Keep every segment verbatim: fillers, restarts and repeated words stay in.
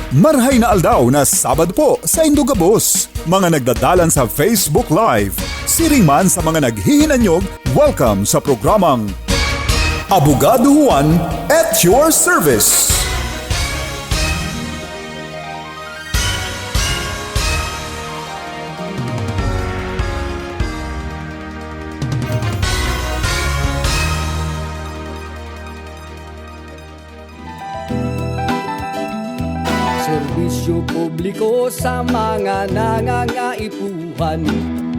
Marhay na aldaw na Sabado po sa indo gabos, mga nagdadalan sa Facebook Live. Siring man sa mga naghihinanyog, welcome sa programang Abogado Juan at your service. Serbisyo publiko sa mga nangangaipuhan,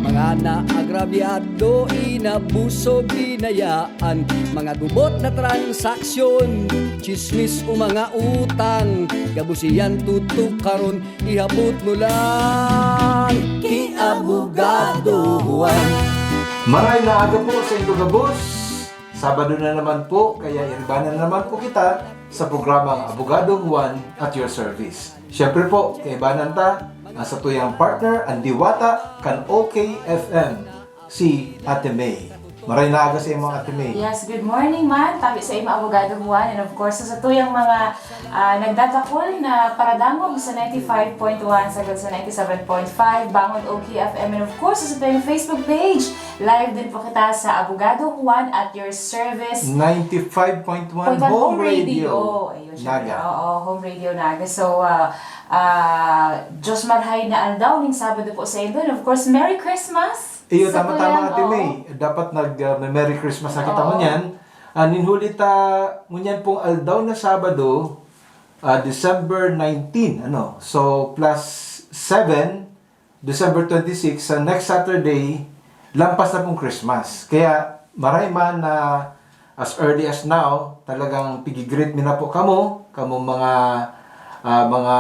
mga naagrabyado, inabuso, binayaan, mga gubot na transaksyon, tsismis o mga utang, gabos iyan tutukaron, ihapot mo lang ki Abogado Juan. Maray na aga po sa indo gabos. Sabado na naman po, kaya iribanan na naman po kita sa programang Abogado Juan at your service. Siyempre po, kaibanan ta ang satuyang partner, ang diwata kan O K F M, si Ate May. Maray na aga sa imo, Ate May. Yes, good morning, man. Tabi sa imo, Abogado Juan, and of course, sa satuyang mga, ah, nagdadakul na paradangog sa ninety-five point one, sagad sa ninety-seven point five, Bangon O K F M, and of course, sa satuyang Facebook page. Live din po kita sa Abogado Juan at your service. Ninety-five point one Point one Home Home Radio. Radio. Ayun, syempre. Naga. Oo, Home Radio Naga. So, ah, ah, Diyos marhay na aldaw ning Sabado po sa indo. And of course, Merry Christmas Iyo, sa tama-tama, tuyang, Ate oo. May. Dapat nag, ah, may Merry Christmas na kita Oo. ngunyan. Ah, nin huli ta, ngunyan pong aldaw na Sabado, ah, December nineteen, ano? So, plus seven, December twenty-six, sa next Saturday, lampas na pong Christmas. Kaya, maray man na as early as now, talagang pigi-greet mi na po kamo, kamo mga, ah, mga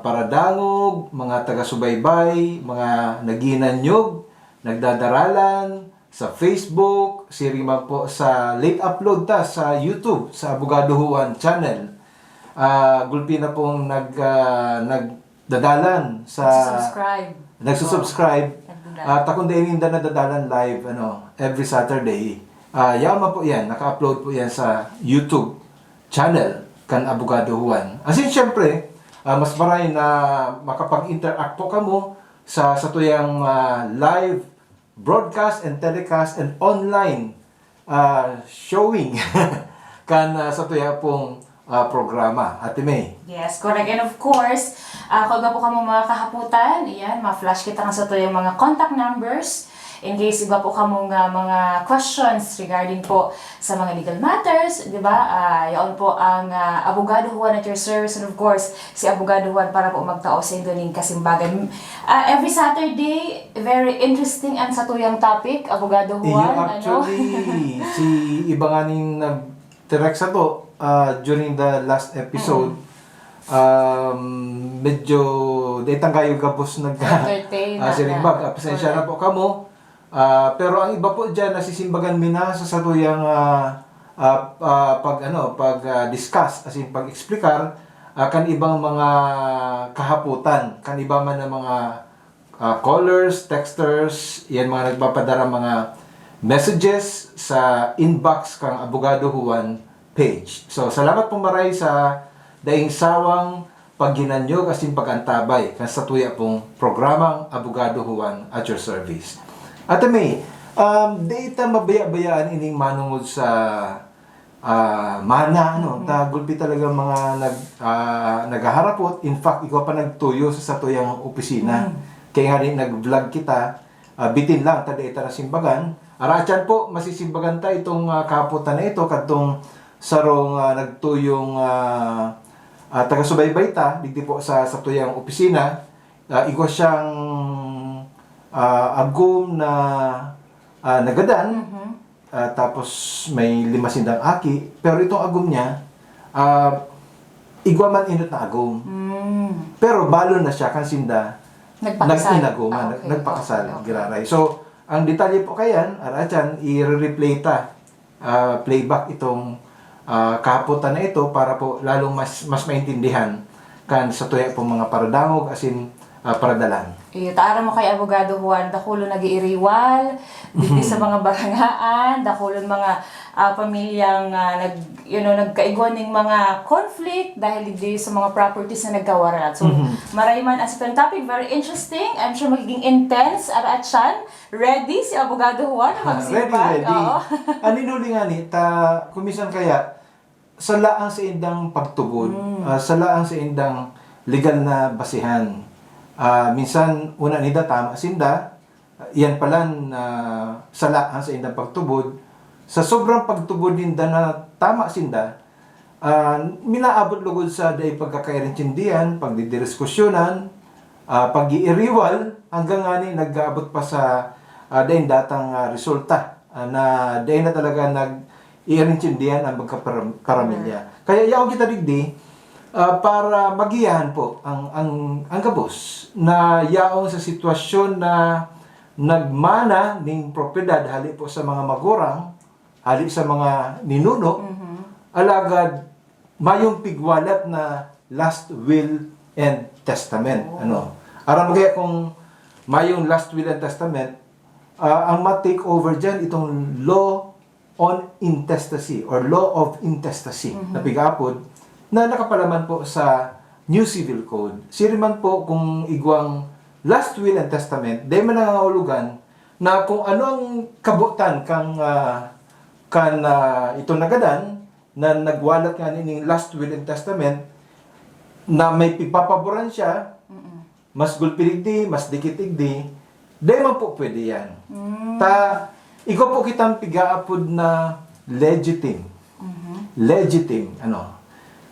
paradangog, mga taga-subaybay, mga naghinanyog, nagdadaralan, sa Facebook, siring man po sa late upload ta sa YouTube, sa Abogado Juan Channel. Ah, gulpi na pong nag, ah, nagdadalan sa Nagsusubscribe. nagsusubscribe. Oo. Nagdadalan. At kung dai ninda nadadalan live, ano, every Saturday, ah, yaon man po yan, naka-upload po yan sa YouTube channel kan Abogado Juan. As in, syempre, ah, mas maray na makapag-interact po kamo sa satuyang, ah, live broadcast and telecast and online, ah, showing kan, ah, satuya pong, ah, programa, Ate May. Yes, correct. And of course, ah, kung iba po kamo mga kahapotan, ayan, ma-flash kita kan satuyang mga contact numbers in case iba po kamo nga mga questions regarding po sa mga legal matters, di ba? Ah, yaon po ang, ah, Abogado Juan at your service, and of course, si Abogado Juan para po magtao sa indo ning kasimbagan. Ah, every Saturday, very interesting ang satuyang topic, Abogado Iyo, Juan, ano? Actually, si iba nga ning nag-direct sato, ah, during the last episode, Mm. um, medyo dai tanggayo gabos nag- Entertain ah, na, siring na. Bag. Ah, pasensya na Correct. po kamo. Ah, pero ang iba po diyan, nasisimbagan mi na sa satuyang, ah, ah, ah, pag, ano, pag, ah, discuss, as in, pag-eksplikar, ah, kan ibang mga kahapotan, kan iba man na mga, ah, callers, texters, yan mga nagpapadara mga messages sa inbox kang Abogado Juan page. So, salamat po maray sa daing sawang paghinanyog asin pag-antabay kan satuya pong programang Abogado Juan at your service. Ate May, um, di ta mabaya-bayaan ining manungod sa, ah, mana, ano, Mm. ta gulpi talaga mga nag-, ah, naghaharapot. In fact, ikaw pa nagtuyo sa satuyang opisina. Mm. Kaya nga rin nag-vlog kita, ah, bitin lang, ta dai ta nasimbagan. Aratyan po, masisimbagan ta itong, ah, kahapotan na ito, kadtong sarong, ah, nagtuyong, ah, ah, taga-subaybay ta, digdi po sa satuyang opisina. Ah, igwa siyang, ah, agom na, ah, nagadan, Mhm. ah, tapos may lima sindang aki, pero itong agom niya, ah, igwa man inot na agom. Mm. Pero balon na siya kan sinda Nagpakasal. nag-inagom, Ah, nag-, okay. nagpakasal, Okay, okay. giraray. So, ang detalye po kayan, aratyan, i-replay ta, ah, playback itong, ah, kahapotan na ito para po lalong mas, mas maintindihan kan satuya pong mga paradangog asin, ah, paradalan. Iyo, ta aram mo kay Abogado Juan, dakulon nag-iiriwal, digdi sa mga barangaan, dakulon mga, ah, pamilyang, ah, nag-, you know, nagkaigwa ning mga conflict dahil digdi sa mga properties na nagkawarat. So, Mhm. maray man ang satong topic, very interesting. I'm sure magiging intense. Ara at siyan, ready si Abogado Juan na Ah, ready, magsimbag? Ready. Oo. An inuli nga ni, ta, kumisan kaya, sala ang saindang pagtubod, Mm. ah, sala ang saindang legal na basehan. Ah, minsan, una nida, tama sinda, yan palan, ah, sala ang saindang pagtubod. Sa sobrang pagtubod ninda na tama sinda, ah, minaabot lugod sa dai pagkakaintindihan, pagdidiriskusyonan, ah, pag-iiriwal, hanggang ngani nag-aabot pa sa, ah, daing datang, ah, resulta, ah, na dai na talaga nag-iintindihan ang magkaparam-, karamilya. Kaya yaon kita digdi, ah, para magiyahan po ang, ang, ang gabos na yaon sa sitwasyon na nagmana ning propiedad hali po sa mga magurang, hali sa mga ninuno, Mhm. alagad mayong pigwalat na last will and testament. Oh. Ano? Aram mo kaya kung mayong last will and testament, ah, ang ma-take over dyan, itong law on intestacy or law of intestacy Mhm. na pig-aapod na nakapalaman po sa New Civil Code. Siri man po kung igwang last will and testament, dai man nangangahulugan na kung ano ang kabutan kan, ah, kan, ah, itong nagadan na nagwalat nga ning last will and testament na may pigpapaboran siya, Mm-mm. mas gulpi digdi, mas dikit digdi, dai man po pwede yan. Mm. Ta, igwa po kitang pigaapod na legitim. Mhm. Legitim, ano.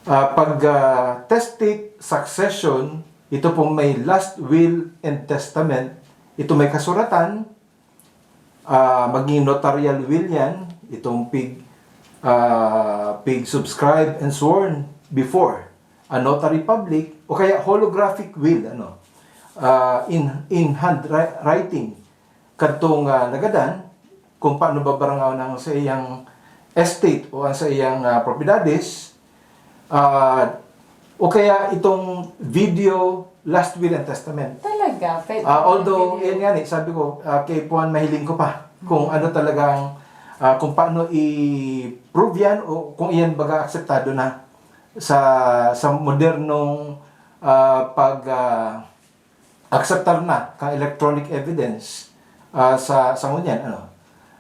Ah, pag, ah, testate succession, ito pong may last will and testament, ito may kasuratan, ah, maging notarial will yan, itong pig, ah, pig-subscribe and sworn before a notary public, o kaya holographic will, ano, ah, in, in hand wri-, writing, kadtong, ah, nagadan, kung paano babarangaw ng sa iyang estate o ang sa iyang, ah, propiedades, ah, o kaya itong video last will and testament. Talaga? Pwede Ah, although, video. Yan nga ni, sabi ko, ah, kay Puan mahiling ko pa kung Mhm. ano talagang, ah, kung paano i-prove yan o kung iyan baga akseptado na sa, sa modernong, ah, pag, ah, akseptar na kang electronic evidence, ah, sa, sa ngunyan, ano,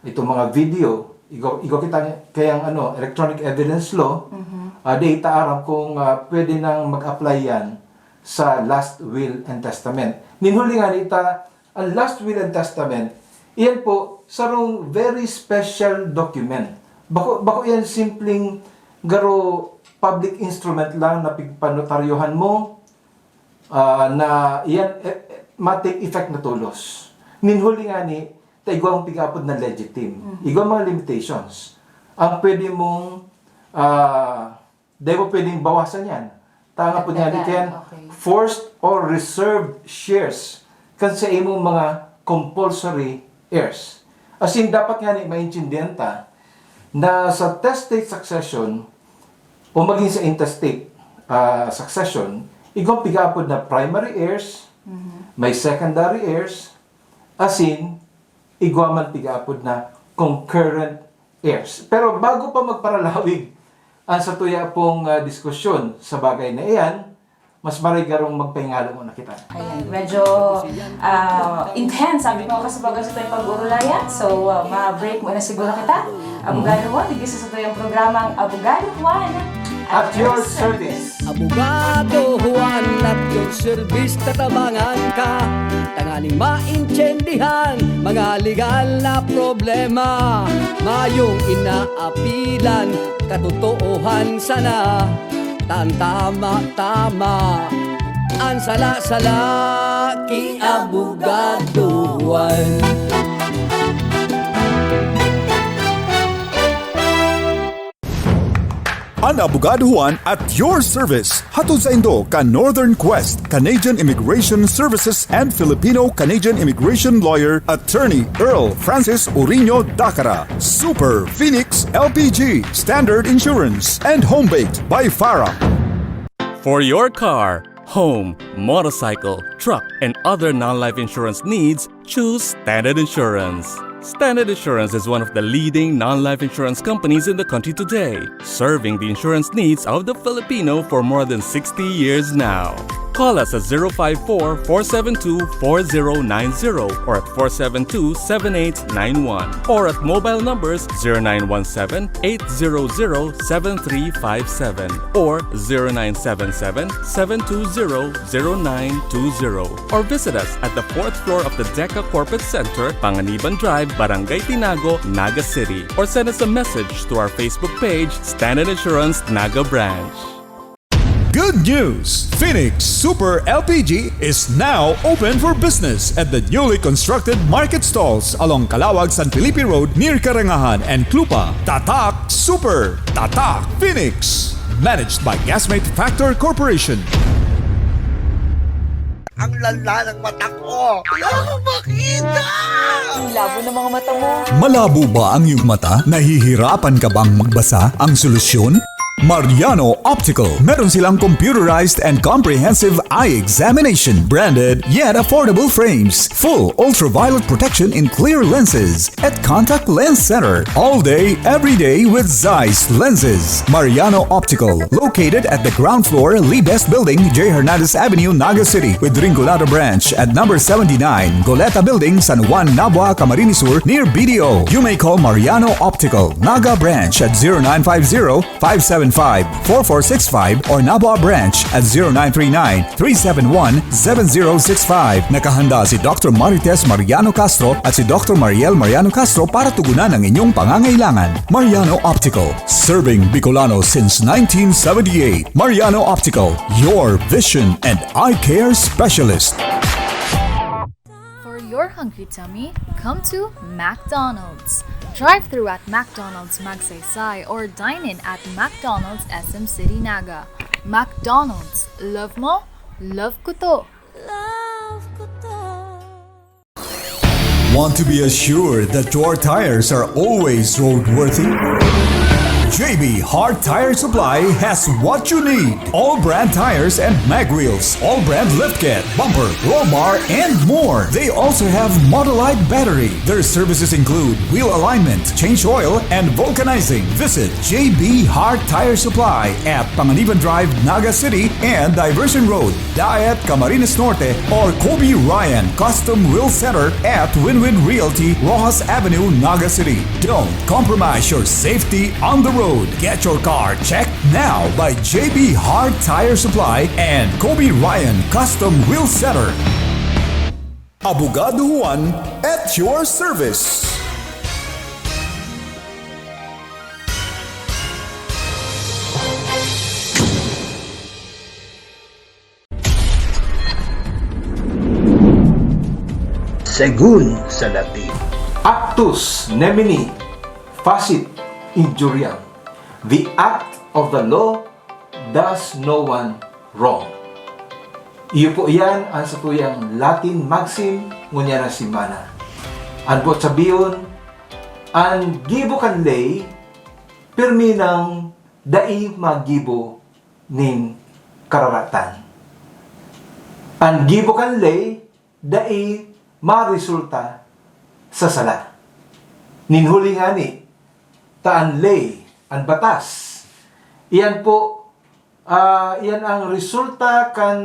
itong mga video, igwa, igwa kita kayang, ano, electronic evidence law, Mhm. ah, di ta aram kung, ah, pwede nang mag-apply yan sa last will and testament. Nin huli nga nita, ang last will and testament, iyan po, sarong very special document. Bako, bako yan simpleng garo public instrument lang na pigpanotaryohan mo, ah, na iyan, eh, eh, ma-take effect na tolos. Nin huli nga ni, ta igwang pig-aapod na legitim. Mhm. Igwang mga limitations. Ang pwede mong, ah, dai mo pwedeng bawasan yan. Tanga po niya, Dagdagan, ito yan, okay. Forced or reserved shares kan sa imong mga compulsory heirs. As in, dapat nga ni maintindihan ta na sa testate succession o maging sa intestate, ah, succession, igwang pig-aapod na primary heirs, Mhm. may secondary heirs, asin igwa man pig-aapod na concurrent heirs. Pero bago pa magparalawig ang satuya pong, ah, diskusyon sa bagay na iyan, mas maray garong magpahingalo muna kita. Ayan, medyo, ah, intense, sabi ko, kasi bago sa tayo pag-urulayan. So, ah, ma-break muna siguro kita. Abogado Juan, digdi sa satuyang programang Abogado Juan At your service. Abogado Juan at your service, tatabangan ka. Tanganing maintindihan mga legal na problema. Mayong inaapilan, katotoohan sana. Tan tama-tama, ang sala-sala ki Abogado Juan. An Abogado Juan at your service. Hatod saindo kan Northern Quest, Canadian Immigration Services and Filipino-Canadian Immigration Lawyer, Attorney Earl Francis Uriño Dacara. Super Phoenix L P G, Standard Insurance, and Home Baked by Farah. For your car, home, motorcycle, truck, and other non-life insurance needs, choose Standard Insurance. Standard Insurance is one of the leading non-life insurance companies in the country today, serving the insurance needs of the Filipino for more than sixty years now. Call us at zero five four, four seven two, four zero nine zero or at four seven two, seven eight nine one, or at mobile numbers zero nine one seven, eight zero zero, seven three five seven or zero nine seven seven, seven two zero, zero nine two zero, or visit us at the fourth floor of the DECA Corporate Center, Panganiban Drive, Barangay Tinago, Naga City, or send us a message to our Facebook page, Standard Insurance Naga Branch. Good news! Phoenix Super L P G is now open for business at the newly constructed market stalls along Calawag San Felipe Road near Karangahan and Clupa. Tatak Super! Tatak Phoenix! Managed by Gasmate Factor Corporation. Ang lala ng mata ko! Kaya ako makita! Ang labo ng mga mata mo. Malabo ba ang iyong mata? Nahihirapan ka bang magbasa? Ang solusyon? Mariano Optical. Meron silang computerized and comprehensive eye examination, branded yet affordable frames, full ultraviolet protection in clear lenses, at contact lens center all day, every day with Zeiss lenses. Mariano Optical, located at the ground floor, Lee Best Building, J Hernandez Avenue, Naga City, with Rinconada Branch at number seventy-nine, Goleta Building, San Juan, Nabua, Camarines Sur, near B D O. You may call Mariano Optical, Naga Branch at zero nine five zero, five seven five, four four six five or Nabua Branch at zero nine three nine, three seven one, seven zero six five. Nakahanda si Doctor Marites Mariano Castro at si Doctor Mariel Mariano Castro para tugunan ang inyong pangangailangan. Mariano Optical, serving Bicolano since nineteen seventy-eight. Mariano Optical, your vision and eye care specialist. For your hungry tummy, come to McDonald's. Drive through at McDonald's Magsaysay or dine in at McDonald's S M City Naga. McDonald's, love mo, love ko to! Want to be assured that your tires are always roadworthy? J B Hart Tire Supply has what you need. All brand tires and mag wheels, all brand lift kit, bumper, roll bar, and more. They also have Motolite battery. Their services include wheel alignment, change oil, and vulcanizing. Visit J B Hart Tire Supply at Panganiban Drive, Naga City, and Diversion Road, Daet, Camarines Norte, or Kobe Ryan Custom Wheel Center at Winwin Realty, Roxas Avenue, Naga City. Don't compromise your safety on the road. Get your car checked now by J B Hart Tire Supply and Kobe Ryan Custom Wheel Center. Abogado Juan at your service. Segun sa Latin. Actus nemini facit injuriam. The act of the law does no one wrong. Iyo po iyan ang satuyang Latin maxim ngunyan na semana. An buot sabihon, an gibo kan ley, pirmi nang dai maggibo nin kararatan. An gibo kan ley dai maresulta sa sala. Nin huli ngani, ta an ley, an batas, iyan po, ah, iyan ang resulta kan,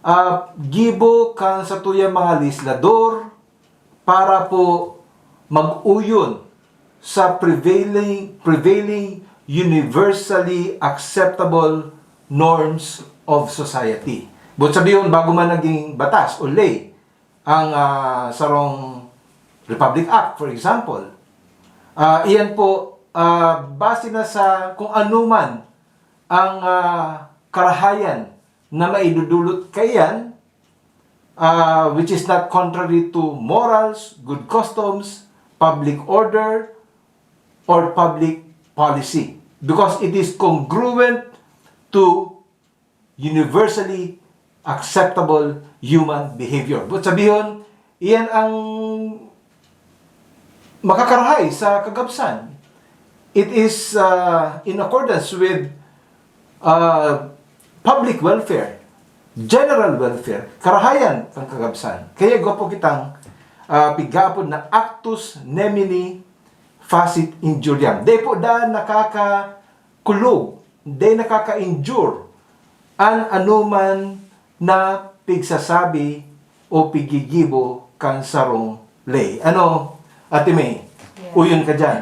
ah, gibo kan satuyang mga legislador para po mag-uyon sa prevailing, prevailing universally acceptable norms of society. Buot sabihon, bago man naging batas o ley ang, ah, sarong Republic Act, for example, ah, iyan po, ah, base na sa kung ano man ang, ah, karahayan na maidudulot kaiyan, ah, which is not contrary to morals, good customs, public order, or public policy, because it is congruent to universally acceptable human behavior. Buot sabihon, iyan ang makakarahay sa kagabsan. It is, uh, in accordance with, uh, public welfare. general welfare, karahayan kan kagabsan. Kaya igwa po kitang, ah, pigkaapod na actus nemini facit injuriam. Dai po da nakakakulog, dai nakaka-injure an anoman na pigsasabi o piggigibo kan sarong ley. Ano, Ate May? Yes. Uyon ka dyan.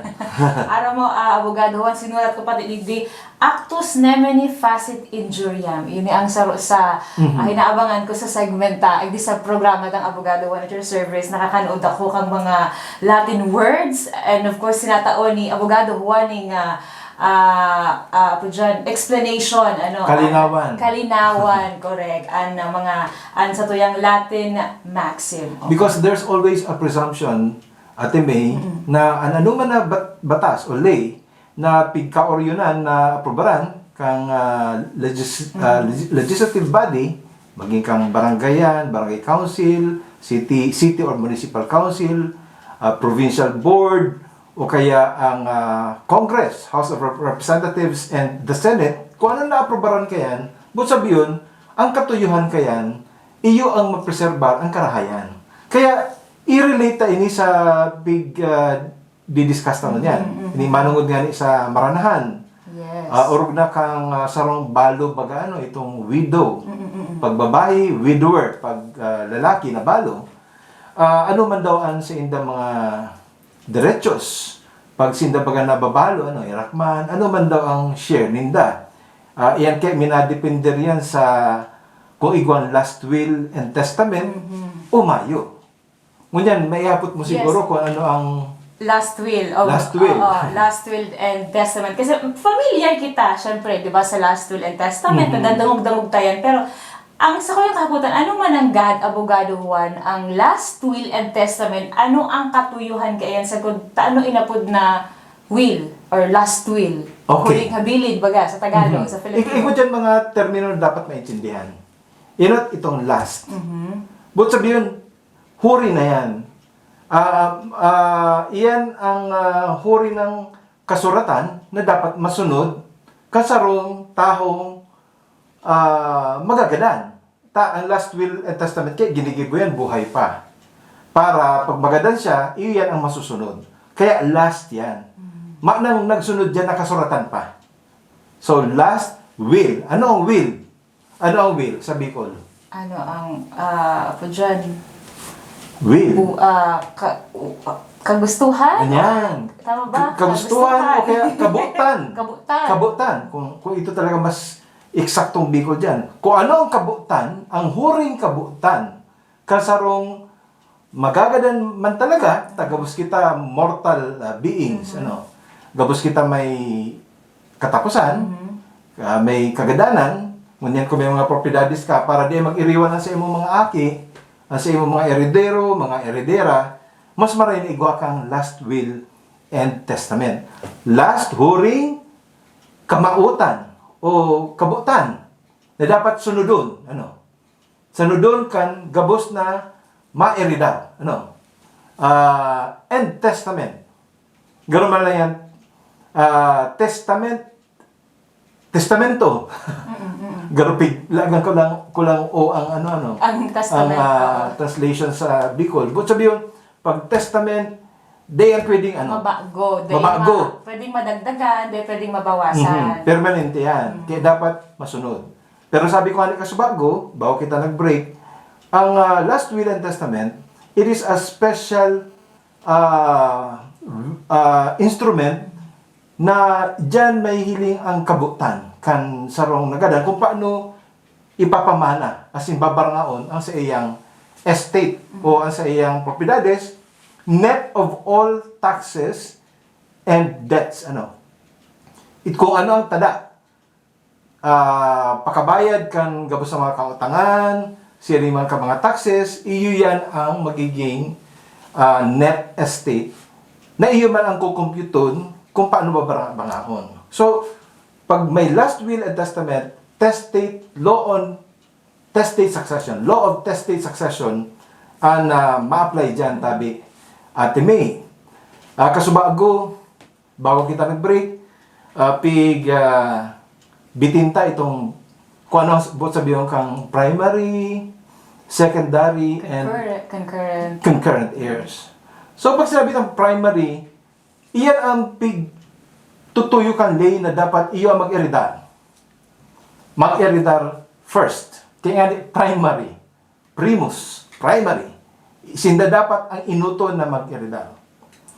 Aram mo, ah, Abogado Juan, sinurat ko pati digdi, "Actus nemini facit injuriam." Yun ang saro sa, Mhm. ah, inaabangan ko sa segment ta, di sa programa tang Abogado Juan at your service. Nakakanood ako kang mga Latin words. And of course, sinatao ni Abogado Juan ning, ah, ah, ah, apo dyan, explanation, ano, ah, Kalinawan. kalinawan, correct. An, ah, mga, an sa tuyang Latin maxim. Okay. Because there's always a presumption, Ate May, Mm-mm. na an anoman na bat-, batas o ley na pigkaoryonan na aprobaran kang, ah, legis-, ah, Mm-mm. legis-, legislative body, maging kang barangay yan, barangay council, city, city or municipal council, ah, provincial board, o kaya ang, ah, Congress, House of Rep-, Representatives, and the Senate, kung ano naaprobaran kayan, but sabiyon, ang katuyuhan kayan, iyo ang mapreserbar ang karahayan. Kaya, i-relate ta ini sa big, ah, didiscuss ta ngunyan. Mm, mm, Ini mm. manungod nga ni sa maranahan. Yes. Ah, orog na kang, ah, sarong balo baga ano, itong widow. Mm, mm, mm. Pag babae, widower. Pag, ah, lalaki, nabalo. Ah, ano man daw ang sa inda mga derechos? Pag sinda baga nababalo, ano, irakman, ano man daw ang share ninda? Ah, iyan kaya minadepender yan sa kung igwang last will and testament Mhm. o mayo. Ngunyan, maihapot mo Yes. siguro kung ano ang Last will. Oh, Last will. oo, last will and testament. Kasi familiar kita, syempre, di ba, sa last will and testament, Mhm. nadadangog-dangog ta yan. Pero ang sa kuyang kahapotan, ano man ang gad, Abogado Juan, ang last will and testament, ano ang katuyuhan kaiyan sagkod ta ano inapod na will or last will? Okay. Huling habilin, baga, sa Tagalog, Mhm. sa Filipino. Ik-, ikot yan mga termino na dapat maintindihan. Inot itong last. Mhm. But sabihin, huri na yan. Ah, ah, iyan ang, ah, huri ng kasuratan na dapat masunod kasarong tahong, ah, magagadan. Ta, ang last will and testament, kaya ginigibo yan, buhay pa. Para pag magadan siya, iyo yan ang masusunod. Kaya last yan. Mm. Ma-, nang nagsunod yan, nakasuratan pa. So, last will. Ano ang will? Ano ang will sa Bicol? Ano ang, ah, apo dyan? Will. Bu-, ah, ka-, u-, ah, kagustuhan? Ganyan. Tama ba? Ka-, kagustuhan Kagustuhan. o kaya kabutan. Kabutan. Kabutan. Kung, kung ito talaga mas eksaktong Bicol dyan. Kung ano ang kabutan, ang huring kabutan, kasarong magagadan man talaga, ta gabos kita mortal, ah, beings, Mhm. ano? Gabos kita may kataposan, Mhm. ah, may kagadanan, ngunyan kung may mga propiedades ka, para di mag-iriwan ang sa imong mga aki, ang sa imong mga eredero, mga eredera, mas maray na igwa kang last will and testament. Last, huring, kamaotan o kabotan na dapat sunodon, ano? Sunodon kan gabos na maeredar, ano? Ah, and testament. Garo man lang yan, ah, testament, testamento. Mm, mm. Garo pig-, lagang ko lang, ko lang o ang ano, ano, Ang ang, testamento. ah, translation sa Bicol. But sabi yun, pag testament, di yan pwedeng ano, Mabago, di mabago. ma-, pwedeng madagdagan, di pwedeng mabawasan. Mhm. Permanente yan. Mm. Kaya dapat masunod. Pero sabi ko nga ni Kasubago, bago kita nag-break, ang, ah, last will and testament, it is a special, ah, ah, instrument na diyan mahihiling ang kabutan kan sarong nagadan kung paano ipapamana, as in, babarangaon ang sa iyang estate o ang sa iyang propiedades, net of all taxes and debts, ano. It, kung ano ang tada, ah, pakabayad kan gabos sa mga kautangan, siring man ka mga taxes, iyo yan ang magiging, ah, net estate na iyo man ang kukumpyuton kung paano babarangahon. So, pag may last will and testament, testate law on testate succession, law of testate succession, ang, ah, ma-apply dyan, tabi, Ate May. Ah, Kasubago, bago kita nag-break, ah, pig, ah, bitin ta itong kung ano ang buot sabihon kang primary, secondary, and Concurrent. Concurrent. concurrent heirs. So, pag sinabi ng primary, iyan ang pig tutuyo kan ley na dapat iyo ang mag-eredar. Mag-eredar first. Kaya nga, primary, primus, primary. Sinda dapat ang inuton na mag-eredar.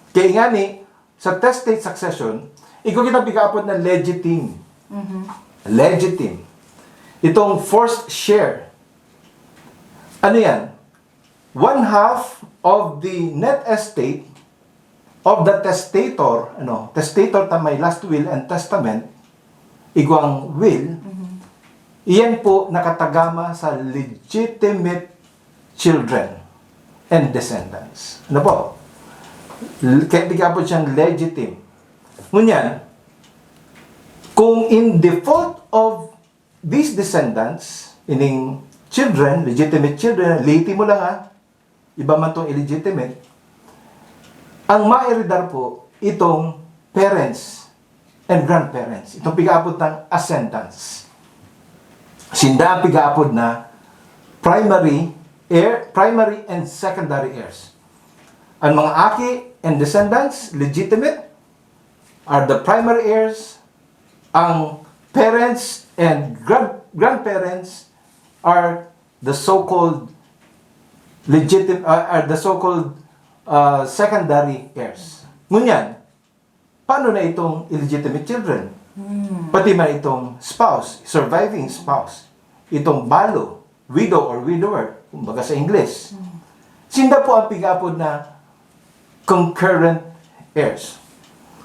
Kaya nga ni, sa testate succession, igwa kita pigaapod na legitim. Mhm. Legitim. Itong forced share. Ano yan? One half of the net estate of the testator, ano, testator ta may last will and testament, igwang will, Mhm. iyan po nakatagama sa legitimate children and descendants. Ano po? L- Kaya bigyan po siyang legitim. Ngunyan, kung in default of these descendants, ining children, legitimate children, liti mo lang ha, iba man tong illegitimate, ang maeredar po itong parents and grandparents. Itong pigaapod ng ascendants. Sinda ang pigaapod na primary heir, primary and secondary heirs. Ang mga aki and descendants, legitimate, are the primary heirs. Ang parents and grand- grandparents are the so-called legitimate, uh, are the so-called uh, secondary heirs. Ngunyan, paano na itong illegitimate children? Hmm. Pati man itong spouse, surviving spouse, itong balo, widow or widower, kumbaga sa Ingles. Sinda po ang pigaapod na concurrent heirs.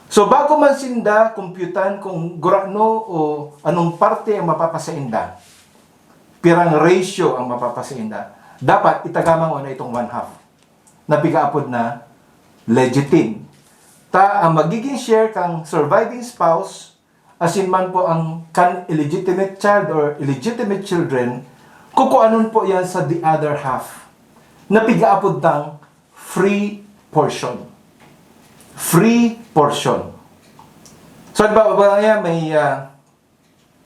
So, bago man sinda kumpyutan kung gurano o anong parte ang mapapasainda, pirang ratio ang mapapasainda, dapat itagama mo na itong one half na pigaapod na legitim. Ta, ang magiging share kang surviving spouse, asin man po ang kan illegitimate child or illegitimate children, kukuanon po yan sa the other half, na pigaapod tang free portion. Free portion. So, halimbawa, ba yan, may ah,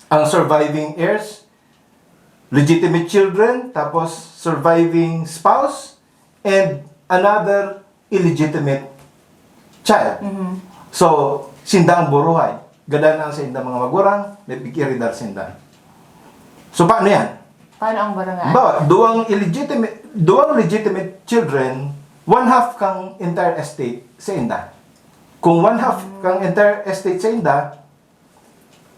ang surviving heirs, legitimate children, tapos surviving spouse, and another illegitimate child. Mhm. So, sinda ang buruhay. Gadan ang sa inda mga magurang, may pig-iridar sinda. So, paano yan? Paano ang barangay? Ba, duwang illegitimate, duwang legitimate children, one half kang entire estate sa inda. Kung one half kang entire estate sa inda,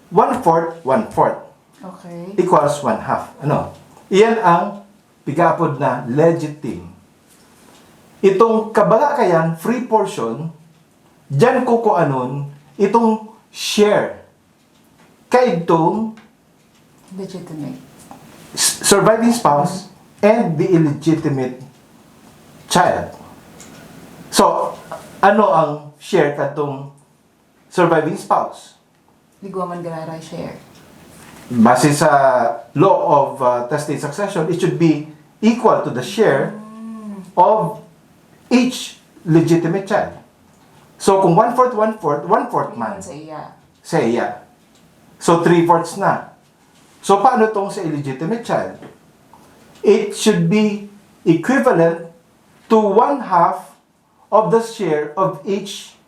one fourth, one fourth Okay. equals one half. Ano? Iyan ang pigapod na legitim. Itong kabala kayan, free portion, diyan kukuanon itong share kaidtong Legitimate. s- surviving spouse and the illegitimate child. So, ano ang share kadtong surviving spouse? Igwa man giraray share. Base sa law of uh, testate succession, it should be equal to the share of each legitimate child. So, kung one-fourth, one-fourth, one-fourth Iwan man sa iya. sa iya. So, three-fourths na. So, paano tong sa illegitimate child? It should be equivalent to one half of the share of each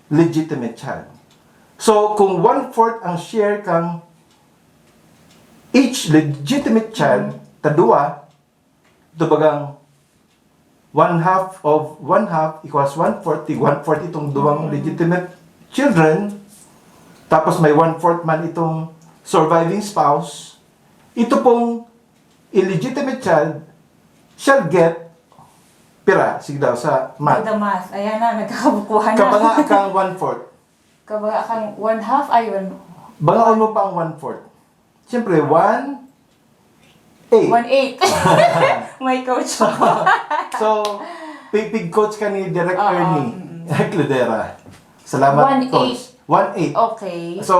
legitimate child. So, kung one-fourth ang share kang each legitimate child, ta duwa, ito bagang one half of one half equals one-fourth, tig one-fourth itong duwang legitimate children, tapos may one-fourth man itong surviving spouse, ito pong illegitimate child shall get pira, sige daw, sa Do math. the math. Ayan na, nagkakabukuhan na. Kabanga kang one-fourth. Kabanga kang one half, ayun. Bangaon mo pa ang one-fourth. Siyempre, one, eight. One eight. May coach. So, pig-, pig-coach ka ni Direk Oo, Ernie mm. Cladera. Salamat, One coach. One eight. Okay. So,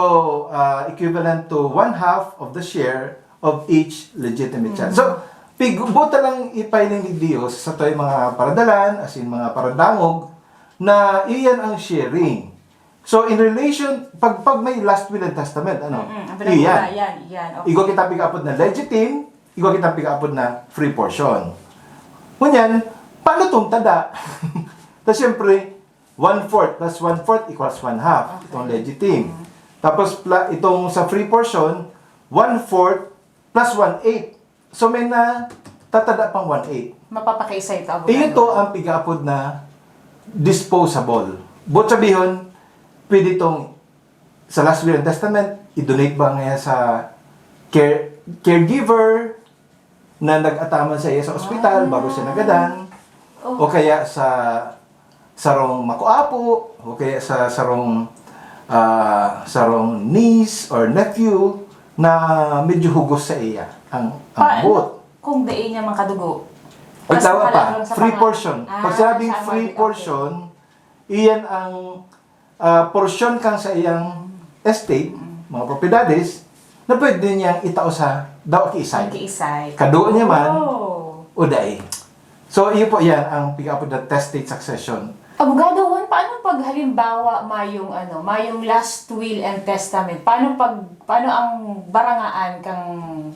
uh, equivalent to one half of the share of each legitimate child. So, pigbuta lang ipahiling ni Dios sa to'y mga paradalan, asin mga paradangog, na iyan ang sharing. So, in relation, pag, pag may last will and testament, ano? Mm, ang pinagmula, yan, yan. Okay. Igwa kita pigaapod na legitim, igwa kita pigaapod na free portion. Ngunyan, paano itong tada? Tapos, siyempre, one-fourth plus one-fourth equals one-half. Okay. Itong legitim. Tapos, pla- itong sa free portion, one-fourth plus one-eighth. So, may na tatada pang one-eighth. Mapapakaisa ito, abogado. Iyo to ang pigaapod na disposable. Buot sabihon, pwede itong sa last will and testament, i-donate ba niya sa care, caregiver na nag-ataman sa iya sa ospital bago siya nagadan, Oh. o kaya sa sarong makuapo, o kaya sa sarong ah, sarong niece or nephew na medyo hugos sa iya ang, ang Paano buot. Kung dai niya man kadugo? Ikaw Mas pa, makalaron sa free panga- portion. Ah, Pag sinabing sa free mga- portion, iyan ang ah, porsyon kang sa iyang estate, mga propiedades, na pwede niyang itao sa daw kiisay. Ang kiisay. Kadugo niya man, Oh. o dai. So, iyo po yan ang pigaapod na testate succession. Abogado Juan, paano pag halimbawa mayong ano, mayong last will and testament? Paano pag paano ang barangaan kang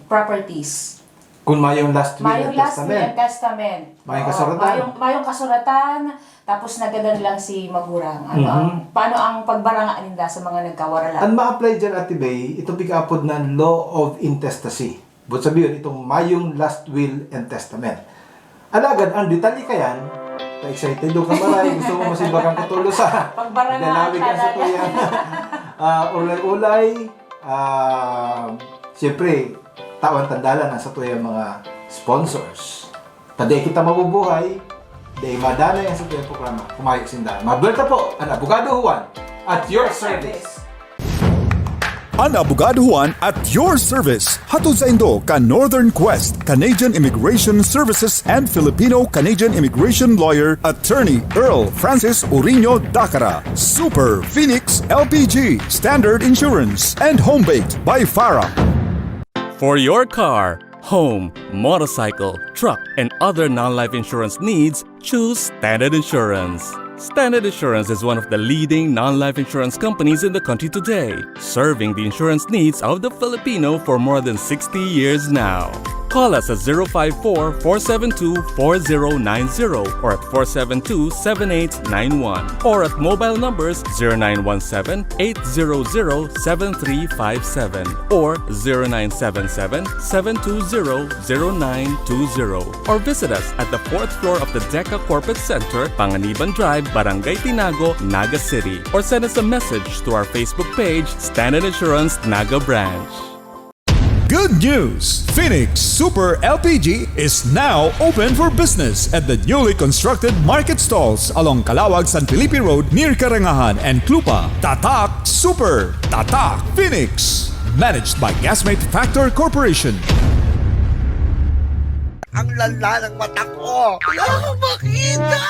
properties? Kung mayong last will Mayong and last will testament, and testament. Mayong Oo, kasuratan. Mayong, mayong kasuratan, tapos nagadan lang si magurang. Ano Mhm. ang paano ang pagbaranga ninda sa mga nagkawaralan? Ang ma-apply dyan, Ate Bay, itong pigaapod na law of intestacy. Buot sabihon, itong mayong last will and testament. Alagad, ang detalye kayan, na-excited daw ka maray, gusto mo masimbag ang katulo sa Pagbarangaan dalawig ang talaga. Satuyan. Ah, ulay-ulay, ah, siyempre, tawan tandalan ang satuyang mga sponsors. Ta dai kita mabubuhay, dai madanay ang satuyang programa, kung mayo sinda. Mabuelta po, ang Abogado Juan at your service. An Abogado Juan at your service. Hatod saindo kan Northern Quest, Canadian Immigration Services and Filipino-Canadian Immigration Lawyer, Attorney Earl Francis Uriño Dacara. Super Phoenix L P G, Standard Insurance, and Home Baked by Farah. For your car, home, motorcycle, truck, and other non-life insurance needs, choose Standard Insurance. Standard Insurance is one of the leading non-life insurance companies in the country today, serving the insurance needs of the Filipino for more than sixty years now. Call us at zero five four, four seven two, four zero nine zero or at four seven two, seven eight nine one, or at mobile numbers zero nine one seven, eight zero zero, seven three five seven or zero nine seven seven, seven two zero, zero nine two zero, or visit us at the fourth floor of the DECA Corporate Center, Panganiban Drive, Barangay Tinago, Naga City, or send us a message to our Facebook page, Standard Insurance Naga Branch. Good news! Phoenix Super L P G is now open for business at the newly constructed market stalls along Calawag, San Felipe Road near Karangahan and Clupa. Tatak Super! Tatak Phoenix! Managed by Gasmate Factor Corporation. Ang lala ng mata ko. Wala akong makita!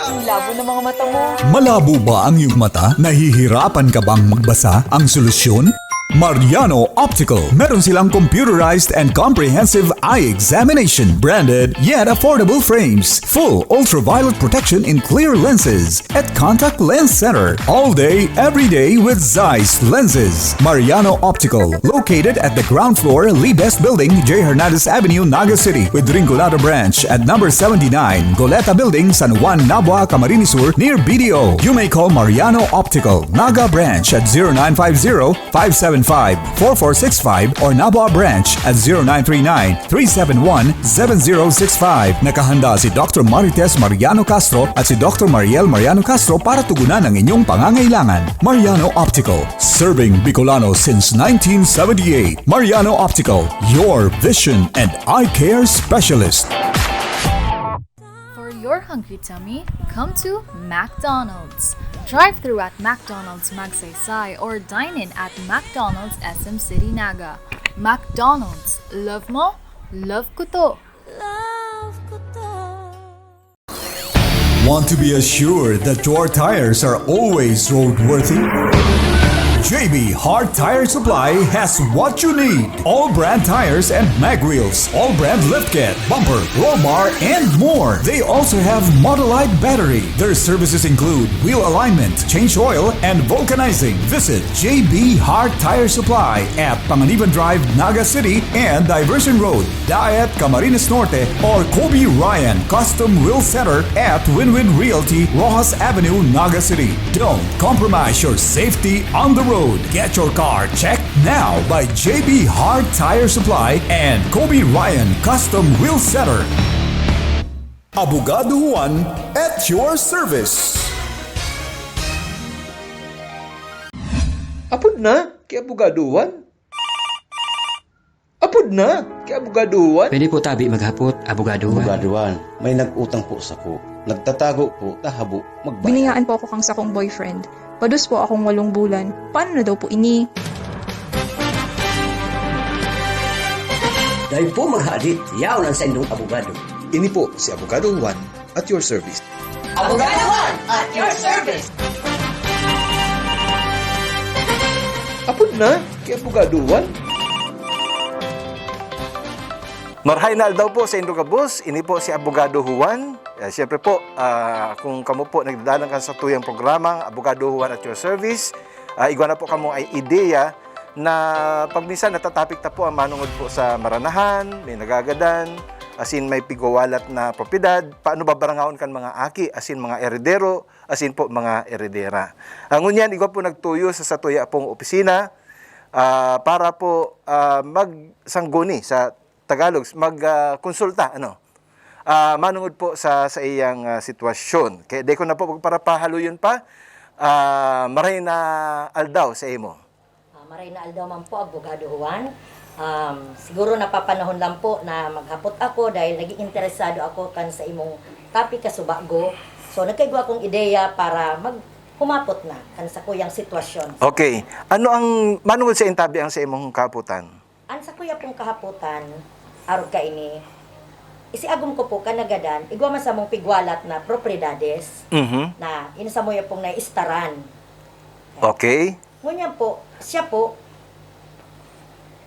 Ang labo ng mga mata mo. Malabo ba ang iyong mata? Nahihirapan ka bang magbasa? Ang solusyon? Mariano Optical. Meron silang computerized and comprehensive eye examination, branded yet affordable frames, full ultraviolet protection in clear lenses, at contact lens center, all day, every day with Zeiss lenses. Mariano Optical, located at the ground floor, Libes Building, J Hernandez Avenue, Naga City, with Rinconada Branch at number seventy-nine, Goleta Building, San Juan, Nabua, Camarines Sur, near B D O. You may call Mariano Optical, Naga Branch at zero nine five zero, five seven five, four four six five or Nabua Branch at zero nine three nine, three seven one, seven zero six five. Nakahanda si Doctor Marites Mariano Castro at si Doctor Mariel Mariano Castro para tugunan ang inyong pangangailangan. Mariano Optical, serving Bicolano since nineteen seventy-eight. Mariano Optical, your vision and eye care specialist. For your hungry tummy, come to McDonald's. Drive through at McDonald's Magsaysay or dine in at McDonald's S M City Naga. McDonald's, love mo, love ko to! Want to be assured that your tires are always roadworthy? J B Hart Tire Supply has what you need. All brand tires and mag wheels. All brand lift kit, bumper, roll bar, and more. They also have Motolite battery. Their services include wheel alignment, change oil, and vulcanizing. Visit J B Hart Tire Supply at Panganiban Drive, Naga City, and Diversion Road, Daet, Camarines Norte, or Kobe Ryan Custom Wheel Center at Win-Win Realty, Roxas Avenue, Naga City. Don't compromise your safety on the road. Get your car checked now by J B Hart Tire Supply and Kobe Ryan Custom Wheel Center. Abogado Juan at your service. Apod na, ki Abogado Juan. Apod na, ki Abogado Juan. Pwede po tabi maghapot, Abogado Juan. Abogado Juan, may nag-utang po sako. Nagtatago po, ta habo magbayad. Biniyaan po ako kang sakong boyfriend. Pados po akong walong bulan. Paano na daw po ini? Dai po maghadit, yaon an saindong abogado. Ini po si Abogado Juan at your service. Abogado Juan at your service. Apod na, ki Abogado Juan. Marhay na aldaw po saindo gabos. Ini po si Abogado Juan. Ah, siyempre po, ah, kung kamo po nagdadalan kan satuyang programang Abogado Juan at your service, ah, igwa na po kamo ay ideya na pag minsan natatapik ta po ang manungod po sa maranahan, may nagagadan, asin may pigwawalat na propiedad, paano babarangahon kan mga aki, asin mga eredero, asin po mga eredera. Ah, ngunyan, igwa po nagtuyo sa satuya pong opisina, ah, para po, ah, magsangguni sa Tagalog, mag, ah, konsulta, ano, ah, manungod po sa, sa iyang, ah, sitwasyon. Kaya di ko na po magparapahaloyon pa, ah, maray na aldaw sa imo. Ah, maray na aldaw man po, Abogado Juan. Um, siguro napapanahon lang po na maghapot ako dahil naging interesado ako kan sa imong topic kasubago. So, nagkaigwa akong ideya para mag humapot na kan sakuyang sitwasyon. Okay. Ano ang manungod sa intabi ang sa imong kahapotan? An sakuya pong kahapotan, arog kaini, isiagom ko po kanagadan, igwa man samong pigwalat na propriedades Mhm. na ini samuya pong naistaran. Okay. Ngunyan po, siya po,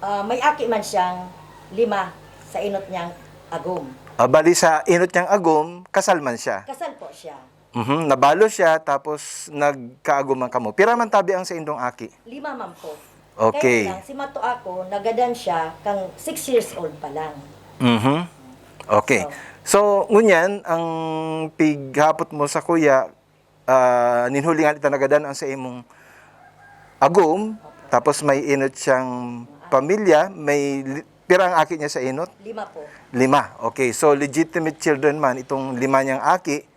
ah, may aki man siyang lima sa inot niyang agom. Ah, bali sa inot niyang agom, kasal man siya. Kasal po siya. Mhm, nabalo siya, tapos nagkaagom man kamo. Pira man tabi ang saindong aki? Lima man po. Okay. Kaya lang, si Mato ako, nagadan siya kang six years old pa lang. Mhm. Okay. So, ngunyan, ang pighapot mo sa kuya, ah, nin huli nga ita nagadan ang sa imong agom, tapos may inot siyang pamilya, may li- pira ang aki niya sa inot? Lima po. Lima. Okay. So, legitimate children man itong lima niyang aki,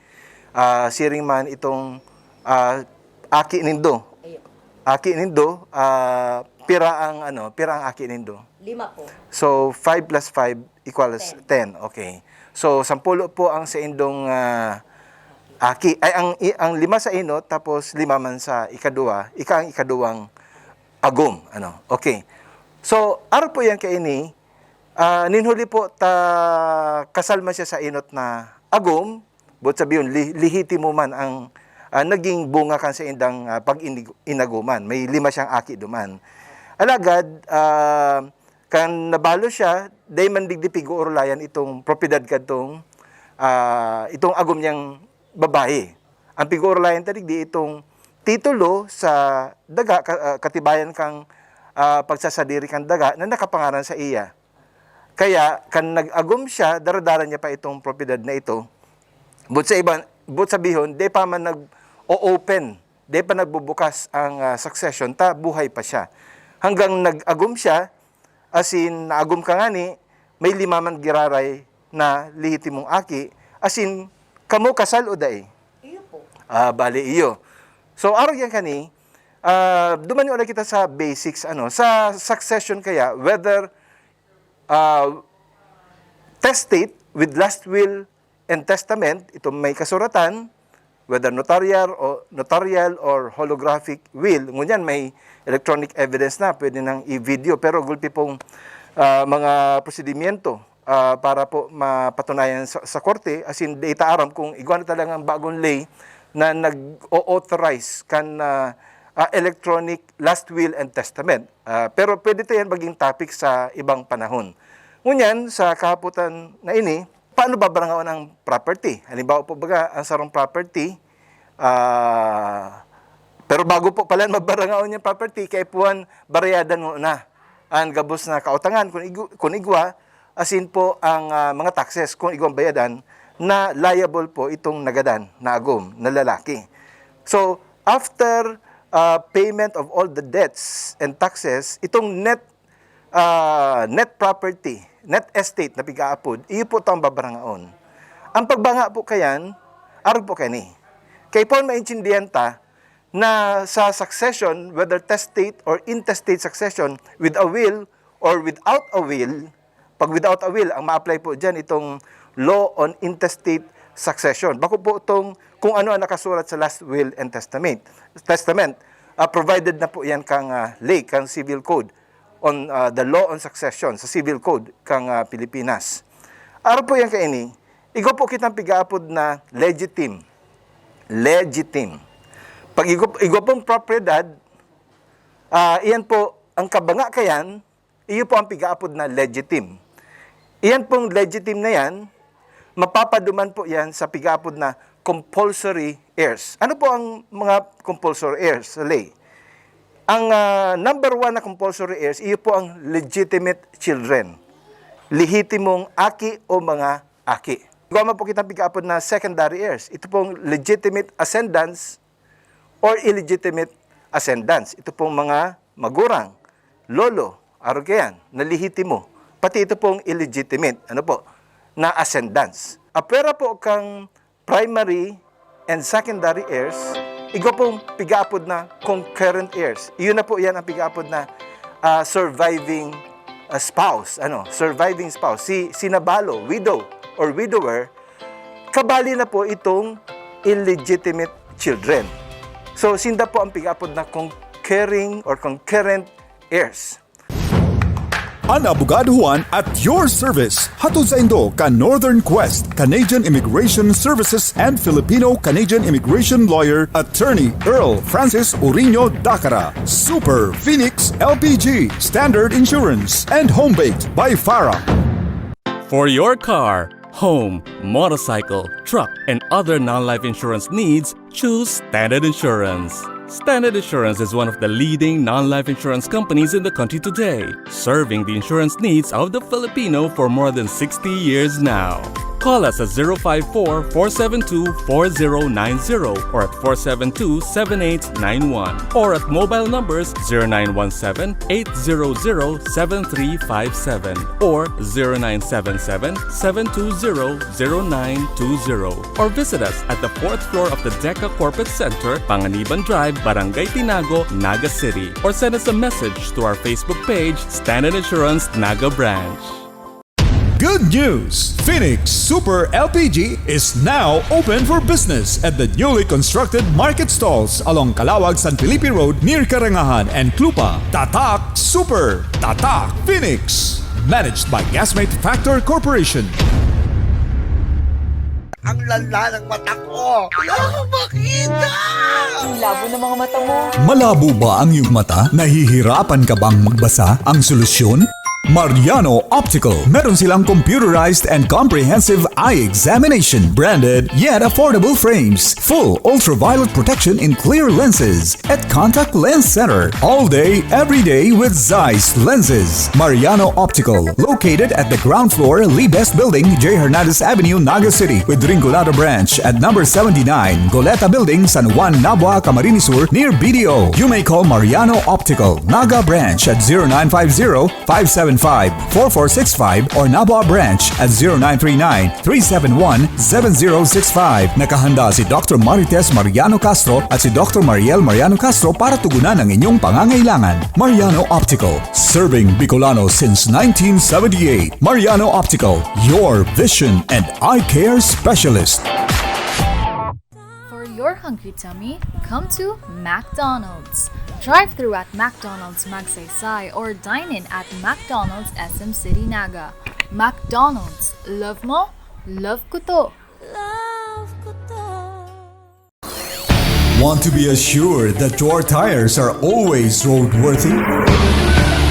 ah, siring man itong, ah, aki nindo. Ayun. Aki nindo, ah, pira ang, ano, pira ang aki nindo? Lima po. So, five plus five equals ten. Okay. So, sampulo po ang saindong, ah, aki. Ay, ang, i- ang lima sa inot, tapos lima man sa ikaduwa. Ika ang ikaduwang agom. Ano? Okay. So, aro po yan kaini, ah, nin huli po, ta kasal man siya sa inot na agom, buot sabihon, li- lehitimo man ang, ah, naging bunga kan saindang, ah, pag-inagoman. May lima siyang aki duman. Alagad, ah, kan nabalo siya, dai man digdi pig-uurulayan itong propiedad kadtong, ah, itong agom niyang babayi. Ang pig-uurulayan ta digdi itong titulo sa daga, ka- ah, katibayan kang, ah, pagsasadiri kan daga na nakapangaran sa iya. Kaya, kan nag-agom siya, daradara niya pa itong propiedad na ito. But sa iba, but sabihon, di pa man nag-o-open, di pa nagbubukas ang, ah, succession, ta buhay pa siya. Hanggang nag-agom siya, asin naagom ka ngani, may lima man giraray na lehitimong aki, asin kamo kasal o dai? Iyo po. Ah, bali iyo. So, arog yan kani, ah, duman yung kita sa basics, ano, sa succession kaya, whether, ah, testate with last will and testament, ito may kasuratan, whether notarial o notarial or holographic will, ngunyan may electronic evidence na, pwede nang i-video, pero gulpi pong, ah, mga prosedimyento, ah, para po mapatunayan sa, sa korte, as in, di ta aram kung igwa na talagang bagong ley na nag-o-authorize kan, ah, ah, electronic last will and testament. Ah, pero pwede to yan maging topic sa ibang panahon. Ngunyan, sa kahapotan na ini, paano babarangaon ang property? Halimbawa po baga, ang sarong property, ah, pero bago po pala mabarangaon yung property, kaipuhan barayadan mo na an gabos na kautangan, kun igu-, kun igwa, asin po ang, ah, mga taxes, kun igwang bayadan, na liable po itong nagadan na agom na lalaki. So, after, ah, payment of all the debts and taxes, itong net, ah, net property, net estate na pig-aapod, iyo po itong babarangaon. Ang pagbanga po kayan, arog po kani. Kaipuhan maintindihan ta, na sa succession, whether testate or intestate succession, with a will or without a will, pag without a will, ang ma-apply po dyan itong law on intestate succession. Bako po itong kung ano ang nakasurat sa last will and testament. Testament, ah, provided na po yan kang, ah, ley, kang civil code on, ah, the law on succession sa civil code kang, ah, Pilipinas. Araw po yan kaini, igwa po kitang pig-aapod na legitim. Legitim. Pag igwa, igwa pong propiedad, ah, iyan po, ang kabanga kayan, iyo po ang pig-aapod na legitim. Iyan pong legitim na yan, mapapaduman po yan sa pig-aapod na compulsory heirs. Ano po ang mga compulsory heirs sa ley? Ang, ah, number one na compulsory heirs, iyo po ang legitimate children. Lehitimong aki o mga aki. Igwa man po kitang pig-aapod na secondary heirs. Ito pong legitimate ascendants or illegitimate ascendants. Ito pong mga magurang, lolo, arog kayan, na lehitimo. Pati ito pong illegitimate, ano po, na ascendants. Apwera po kang primary and secondary heirs, igwa pong pig-aapod na concurrent heirs. Iyon na po yan ang pig-aapod na, ah, surviving, ah, spouse, ano, surviving spouse. Si, si nabalo, widow or widower, kabali na po itong illegitimate children. So, sinda po ang pig-aapod na concurring or concurrent heirs. An Abogado Juan at your service. Hatod saindo kan Northern Quest, Canadian Immigration Services and Filipino-Canadian Immigration Lawyer, Attorney Earl Francis Uriño Dacara. Super Phoenix L P G, Standard Insurance, and Home Baked by Farah. For your car, home, motorcycle, truck, and other non-life insurance needs, choose Standard Insurance. Standard Insurance is one of the leading non-life insurance companies in the country today, serving the insurance needs of the Filipino for more than sixty years now. Call us at zero five four, four seven two, four zero nine zero or at four seven two, seven eight nine one or at mobile numbers zero nine one seven, eight zero zero, seven three five seven or zero nine seven seven, seven two zero, zero nine two zero or visit us at the fourth floor of the DECA Corporate Center, Panganiban Drive, Barangay Tinago, Naga City, or send us a message to our Facebook page, Standard Insurance Naga Branch. Good news! Phoenix Super L P G is now open for business at the newly constructed market stalls along Calawag San Felipe Road near Carangahan and Clupa. Tatak Super! Tatak Phoenix! Managed by Gasmate Factor Corporation. Ang lala ng mata ko! Wala akong makita! Ang labo ng mga mata mo! Malabo ba ang iyong mata? Nahihirapan ka bang magbasa? Ang solusyon? Mariano Optical. Meron silang computerized and comprehensive eye examination, branded yet affordable frames, full ultraviolet protection in clear lenses, at contact lens center. All day, every day with Zeiss lenses. Mariano Optical, located at the ground floor, Lee Best Building, J Hernandez Avenue, Naga City, with Rinconada Branch at number seventy-nine, Goleta Building, San Juan, Nabua, Camarines Sur, near B D O. You may call Mariano Optical, Naga Branch at zero nine five zero, five seven five, four four six five or Nabua Branch at zero nine three nine, three seven one, seven zero six five. Nakahanda si Doctor Marites Mariano Castro at si Doctor Mariel Mariano Castro para tugunan ang inyong pangangailangan. Mariano Optical, serving Bicolano since nineteen seventy-eight. Mariano Optical, your vision and eye care specialist. For your hungry tummy, come to McDonald's. Drive through at McDonald's Magsaysay or dine in at McDonald's S M City Naga. McDonald's, love mo, love ko to! Love ko to! Want to be assured that your tires are always roadworthy?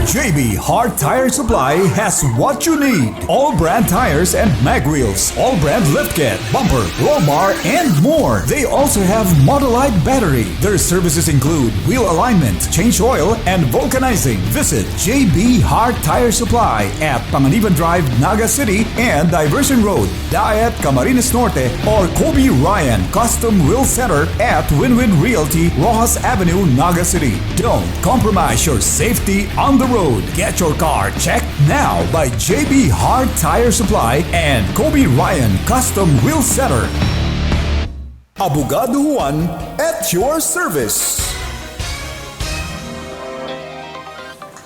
J B Hart Tire Supply has what you need. All brand tires and mag wheels, all brand lift kit, bumper, roll bar, and more. They also have Motolite battery. Their services include wheel alignment, change oil, and vulcanizing. Visit J B Hart Tire Supply at Panganiban Drive, Naga City, and Diversion Road, Daet, Camarines Norte, or Kobe Ryan Custom Wheel Center at Win-Win Realty, Roxas Avenue, Naga City. Don't compromise your safety on the road. Get your car checked now by J B Hart Tire Supply and Kobe Ryan Custom Wheel Center. Abogado Juan at your service.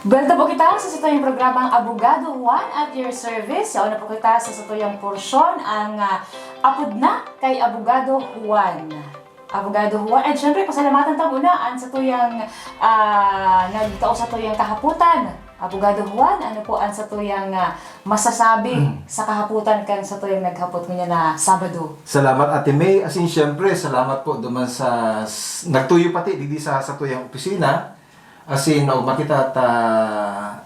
Buwelta po kita sa satuyang programang Abogado Juan at your service. Yaon na po kita sa satuyang porsyon, ang ah, apod na kay Abogado Juan. Abogado Juan, and syempre pasalamatan ta muna ang satuyang ah, nagtao satuyang kahapotan. Abogado Juan, ano po ang satuyang ah, masasabi sa kahapotan kan satuyang naghapot ngunyan na Sabado? Salamat, Ate May. Asin, syempre, salamat po duman sa s- nagtuyo pati digdi sa satuyang opisina. Asin, naugma kita ta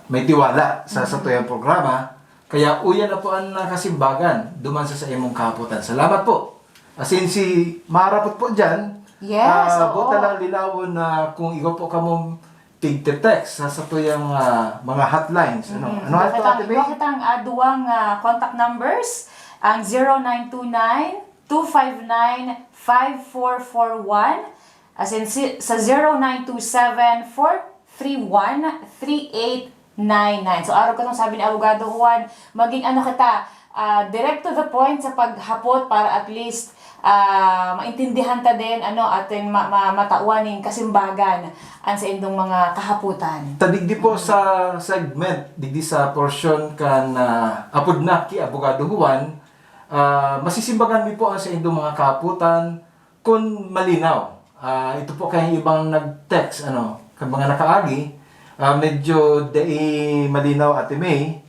may tiwala sa satuyang programa. Kaya uya na po an ah, kasimbagan duman sa saimong kahapotan. Salamat po. Asin, si maharapot po diyan, Yes, ah, oo. Buta lang lilawon na kung igwa po kamo tigte-text sa satuyang ah, mga hotlines. Ano? Mm. Ano nga ito, Ate May? Igwa kitang ah, duwang ah, contact numbers, ang zero nine two nine, two five nine, five four four one, as in si, sa zero nine two seven, four three one, three eight nine nine. So, arog katong sabi ni Abogado Juan, maging ano kita, ah, direct to the point sa paghapot para at least ah, maintindihan ta din, ano, atin ma- ma- matawan ning kasimbagan an saindong mga kahapotan. Ta digdi po sa segment, digdi sa porsyon kan ah, apod na ki Abogado Juan, ah, masisimbagan mi po ang saindong mga kahapotan kun malinaw. Ah, ito po kayong ibang nag-text, ano, kan mga nakaagi, ah, medyo dai malinaw, Ate May.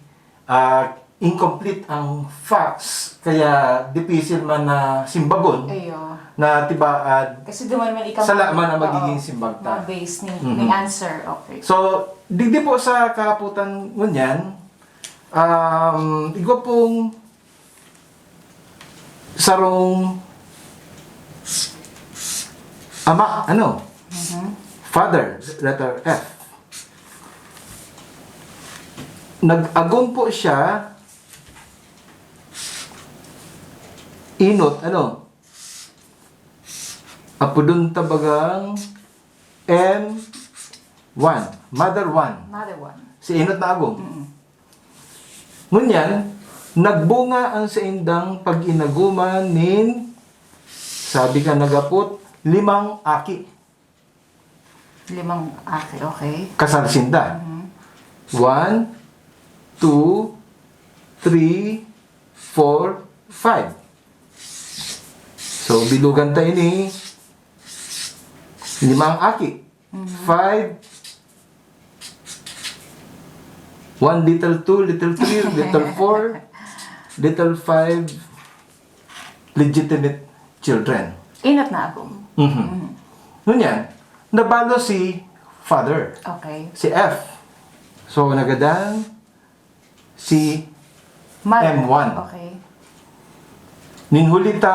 Ah, incomplete ang facts, kaya dipisil man na simbagon Ayo. na tibaad Kasi duman man ikaw sala man ang Oo. magiging simbag ta. Mga base ni, Mhm. ni answer. Okay. So, digdi po sa kahapotan ngunyan, um, igwa pong sarong ama, ano? Mhm. Father, letter F. Nag-agom po siya, inot, ano? Apodon ta bagang M one, Mother one. Another one. Si inot na agom. Mm-mm. Ngunyan, nagbunga ang saindang pag-inaguman nin, sabi ka nagapot, limang aki. Limang aki, okay. Kasal sinda. Mhm. One, two, three, four, five. So, bilugan ta ini. Limang aki. Five. One, little two, little three, little four, little five, legitimate children. Inot na agom. Mhm. Ngunyan, nabalo si father, Okay. si F. So, nagadan si Mother. M one. Okay. Nin huli ta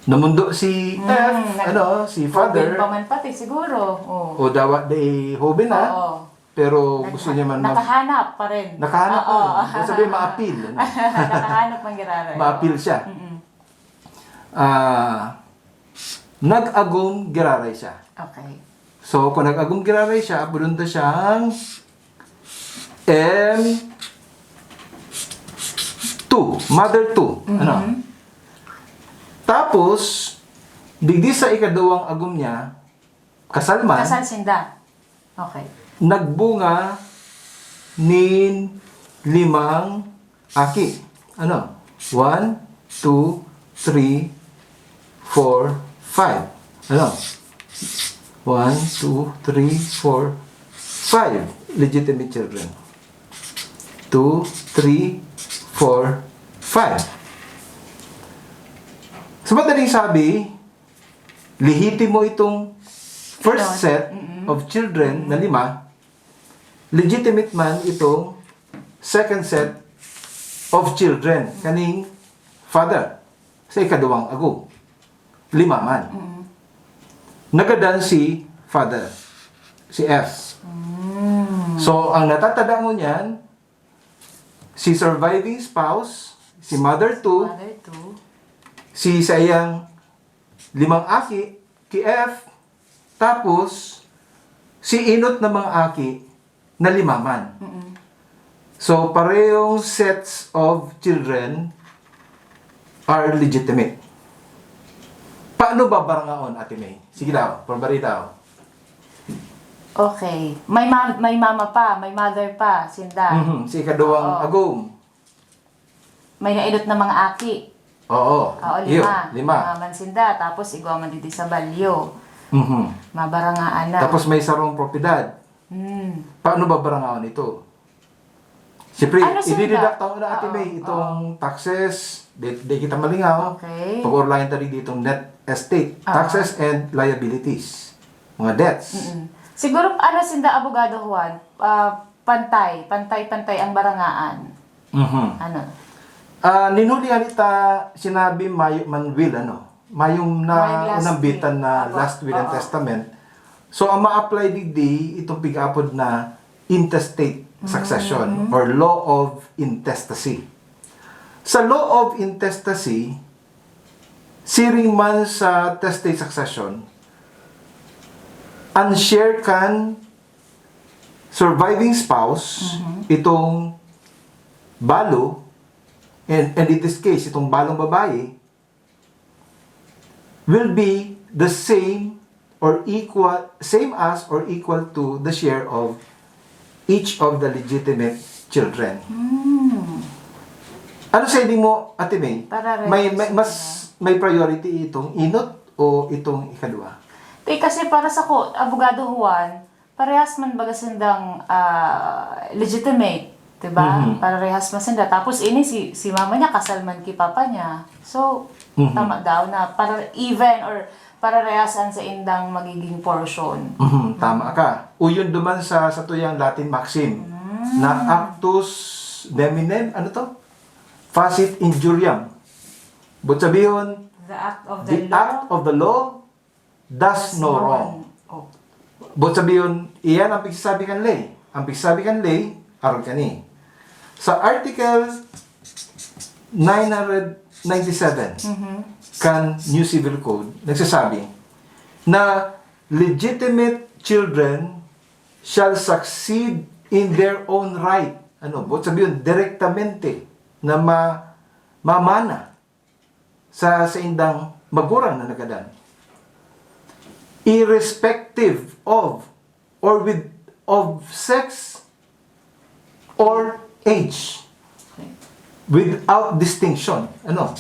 namundo si Mm, F, nag- ano, si Hoben father. Pa man pati siguro. Oh. O dawa day hoben na. Oo. Pero Nag- gusto niya man mag- Nakahanap pa rin. Nakahanap Oo. na. Kung sabi, maapil. Ano? Nakahanap man giraray. Maapil siya. Mm-mm. Ah, nag-agom giraray siya. Okay. So, kung nag-agom giraray siya, apodon ta siyang M two, mother two. Ano? Mhm. Tapos, digdi sa ikaduwang agom niya, kasal man, Kasal sinda. Okay. nagbunga nin limang aki. Ano? One, two, three, four, five. Ano? One, two, three, four, five legitimate children. Two, three, four, five. Sa madaling sabi, Lehitimo itong first set of children na lima, legitimate man itong second set of children kaning father sa ikaduwang agom. Lima man. Nagadan si father, si F. So, ang natatada mo niyan, si surviving spouse, si mother two, Mother two. si saiyang limang aki, ki F, tapos si inot na mga aki na lima man. So, parehong sets of children are legitimate. Paano ba barangaon, Ate May? Sige daw, pabari daw. Okay. May, ma- may mama pa, may mother pa, sinda. Mhm, si ikaduwang Oo. agom. May nainot na mga aki. Oo. Oo, Iyo, lima. lima. Lima man sinda. Tapos igwa man digdi sa balyo. Mhm. Mabarangaan na. Tapos may sarong propiedad. Hmm. Paano ba barangaon ito? Siyempre, Ano, sir, i-deduct da- ako na, Ate Oo, May, itong taxes, di, di kita malingaw. Okay. Pag-orlayan tayo ditong net estate, Ah. taxes and liabilities. Mga debts. Mm. Siguro, ano sinda, Abogado Juan, ah, pantay, pantay-pantay ang barangaan. Mhm. Ano? Ah, ninuli nga nita sinabi mayo man will, ano, mayong na Mayong last unambitan will. na Apo, last will and oo. testament. So, ang ma-apply digdi, itong pig-apod na intestate succession or law of intestacy. Sa law of intestacy, siring man sa testate succession, ang share kan surviving spouse, itong balo, and, and in this case, itong balong babae, will be the same or equal, same as or equal to the share of each of the legitimate children. Hmm. Ano sa mo, Ate May? Para May, rehas may mas may priority itong inot o itong ikaduha? Eh, kasi para sa ko, Abogado Juan, parehas man baga sindang ah, legitimate, 'di ba? Mhm. Parehas man sinda. Tapos ini si si mama niya kasal man ki papa niya. So, Mhm. tama daw na para even or parehas an sa indang magiging portion. Mhm, tama ka. Uyon duman sa sa tuyang Latin maxim na actus neminem, ano to? Facit injuriam. But sabihon, The act of the act of the law does no wrong. Oh. But sabihon, iyan ang pigsasabi kan ley. Ang pigsasabi kan ley, arog kani. Sa Article nine hundred ninety-seven kan New Civil Code, nagsasabi na legitimate children shall succeed in their own right. Ano? But sabihon, direktamente na ma- mamana sa saindang magurang na nagadan, irrespective of or with of sex or age, without distinction. Ano?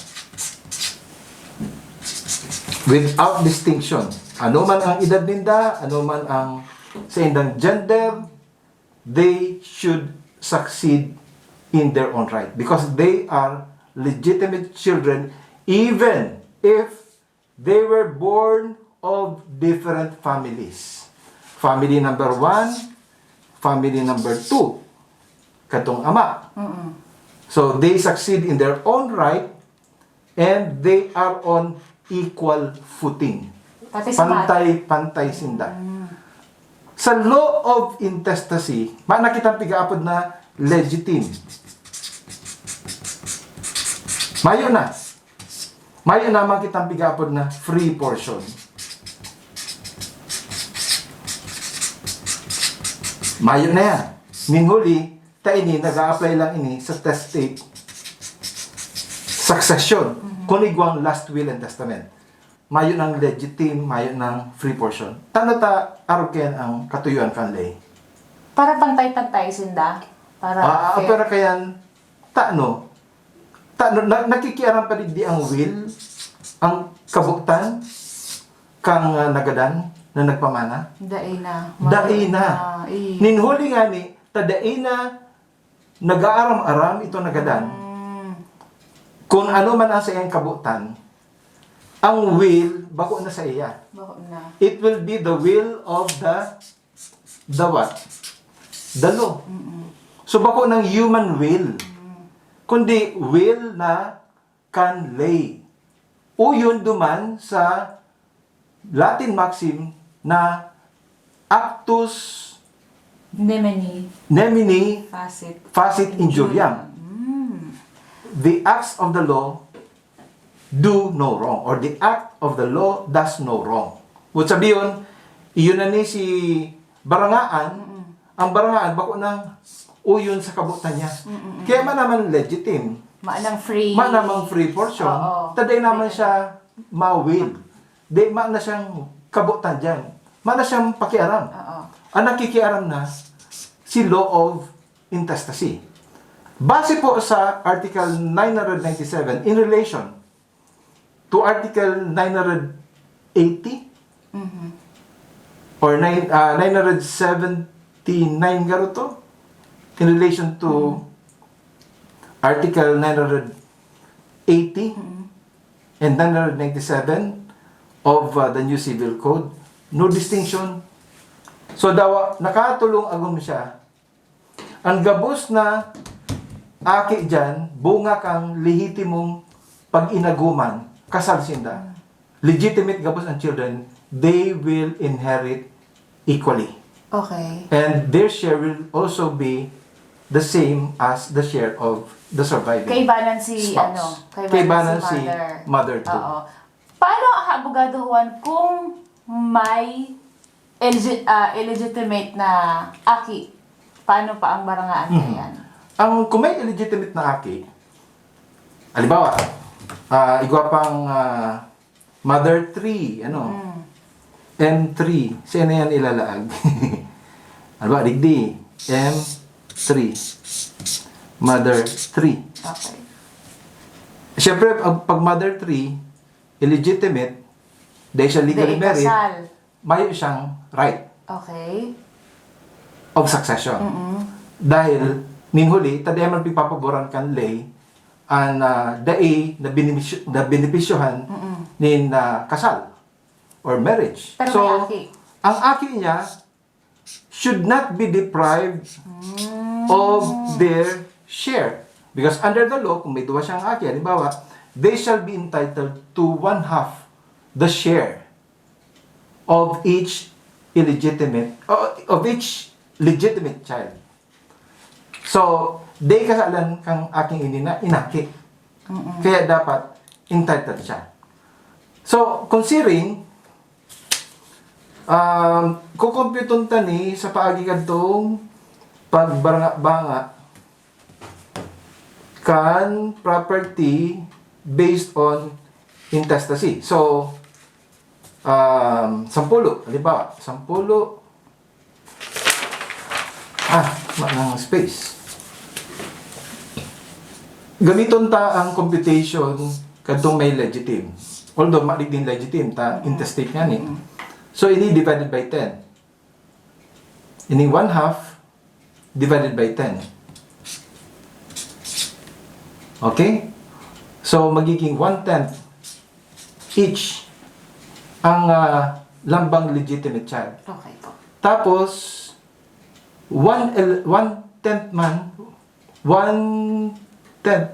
Without distinction. Ano man ang edad ninda, ano man ang saindang gender, they should succeed in their own right because they are legitimate children even if they were born of different families. Family number one, family number two, katong ama. So they succeed in their own right and they are on equal footing. Pati sa Pantay-pantay sinda. Sa law of intestacy, mana kitang pigaapod na legitim. Mayo na. Mayo naman kitang pigaapod na free portion. Mayo na yan. Ning huli, ta ini, nag-a-apply lang ini sa testate succession. Kung igwang last will and testament. Mayo nang legitim, mayo nang free portion. Tano ta aruken ang katuyuan kan ley? Para pantay-pantay sinda. Para Ah, fair. Pero kayan, tano, tano, na, nakikiaram pa digdi ang will, ang kabutan, kang ah, nagadan na nagpamana? Dai na. Dai na. Ah, eh. Nin huli nga ni, ta dai na nag-aaram-aram ito nagadan. Mm. Kung ano man ang sa iyang kabutan, Ang will, bako na sa iya. Bako na. It will be the will of the, the what? The law. Mm-mm. So, bako ng human will, kundi will na kan ley. Uyon duman sa Latin maxim na actus Nemini. Nemini Facit. facit injuriam. Mm. The acts of the law do no wrong, or the act of the law does no wrong. But sabiyon, iyon na ni si Barangaan, Mm-mm. ang Barangaan bako nang uyon sa kabotan niya. Mm-mm. Kaya man naman legitim. Maanang free. Man namang free portion, Oo. taday naman siya ma-will. Di, ma na siyang kabotan dyan. Ma na siyang pakiaram. Oo. Ang nakikiaram na, si law of intestacy. Base po sa Article nine hundred ninety-seven in relation to Article nine hundred eighty Mhm. or nine, ah, nine hundred seventy-nine garo to, in relation to Article nine hundred eighty Mhm. and nine hundred ninety-seven of uh, the new civil code, no distinction. So dawa, nakatulong agom siya. Ang gabos na aki dyan, bunga kang lehitimong pag-inaguman, kasal sinda. Legitimate gabos ang children, they will inherit equally. Okay. And their share will also be the same as the share of the surviving. Kaibanan si, spouse. ano, Kaibanan si mother. Mother too. Oo. Paano, Abogado Juan, kung may illegit, ah, illegitimate na aki? Paano pa ang barangaan Mhm. kaiyan? Ang kung may illegitimate na aki, halimbawa, ah, igwa pang ah, mother three, ano? Mm. M three. Saan na yan ilalaag? Halimbawa, digdi, M three. Mother three. Okay. Siyempre, pag, pag mother three, illegitimate, dahil siya legally Dahil married, kasal. mayo siyang right Okay. of succession. Mm-mm. Dahil, nin huli, tadi man pipapaboran kan ley, an ah, dai na benepisyo, na benepisyohan Mm-mm. nin ah, kasal or marriage. Pero So, may aki. ang aki niya should not be deprived Mm. of their share. Because under the law, kung may duwa siyang aki, halimbawa, they shall be entitled to one half the share of each illegitimate, o of each legitimate child. So, di kasalan kang aking ini na inaki. Mm-mm. Kaya dapat entitled siya. So, considering, um, kukumpyuton ta ni sa paagi kadtong pagbanga-banga kan property based on intestacy. So, um, sampulo, halimbawa, sampulo, ah, ma-, ng space. Gamiton ta ang computation kadtong may legitim. Although, madig din legitim, ta intestate nga ni. So, ini divided by ten. Ini one half divided by ten. Okay? So, magiging one-tenth each ang ah, lambang legitimate child. Okay po. Tapos, one, el- one-tenth man, one-tenth,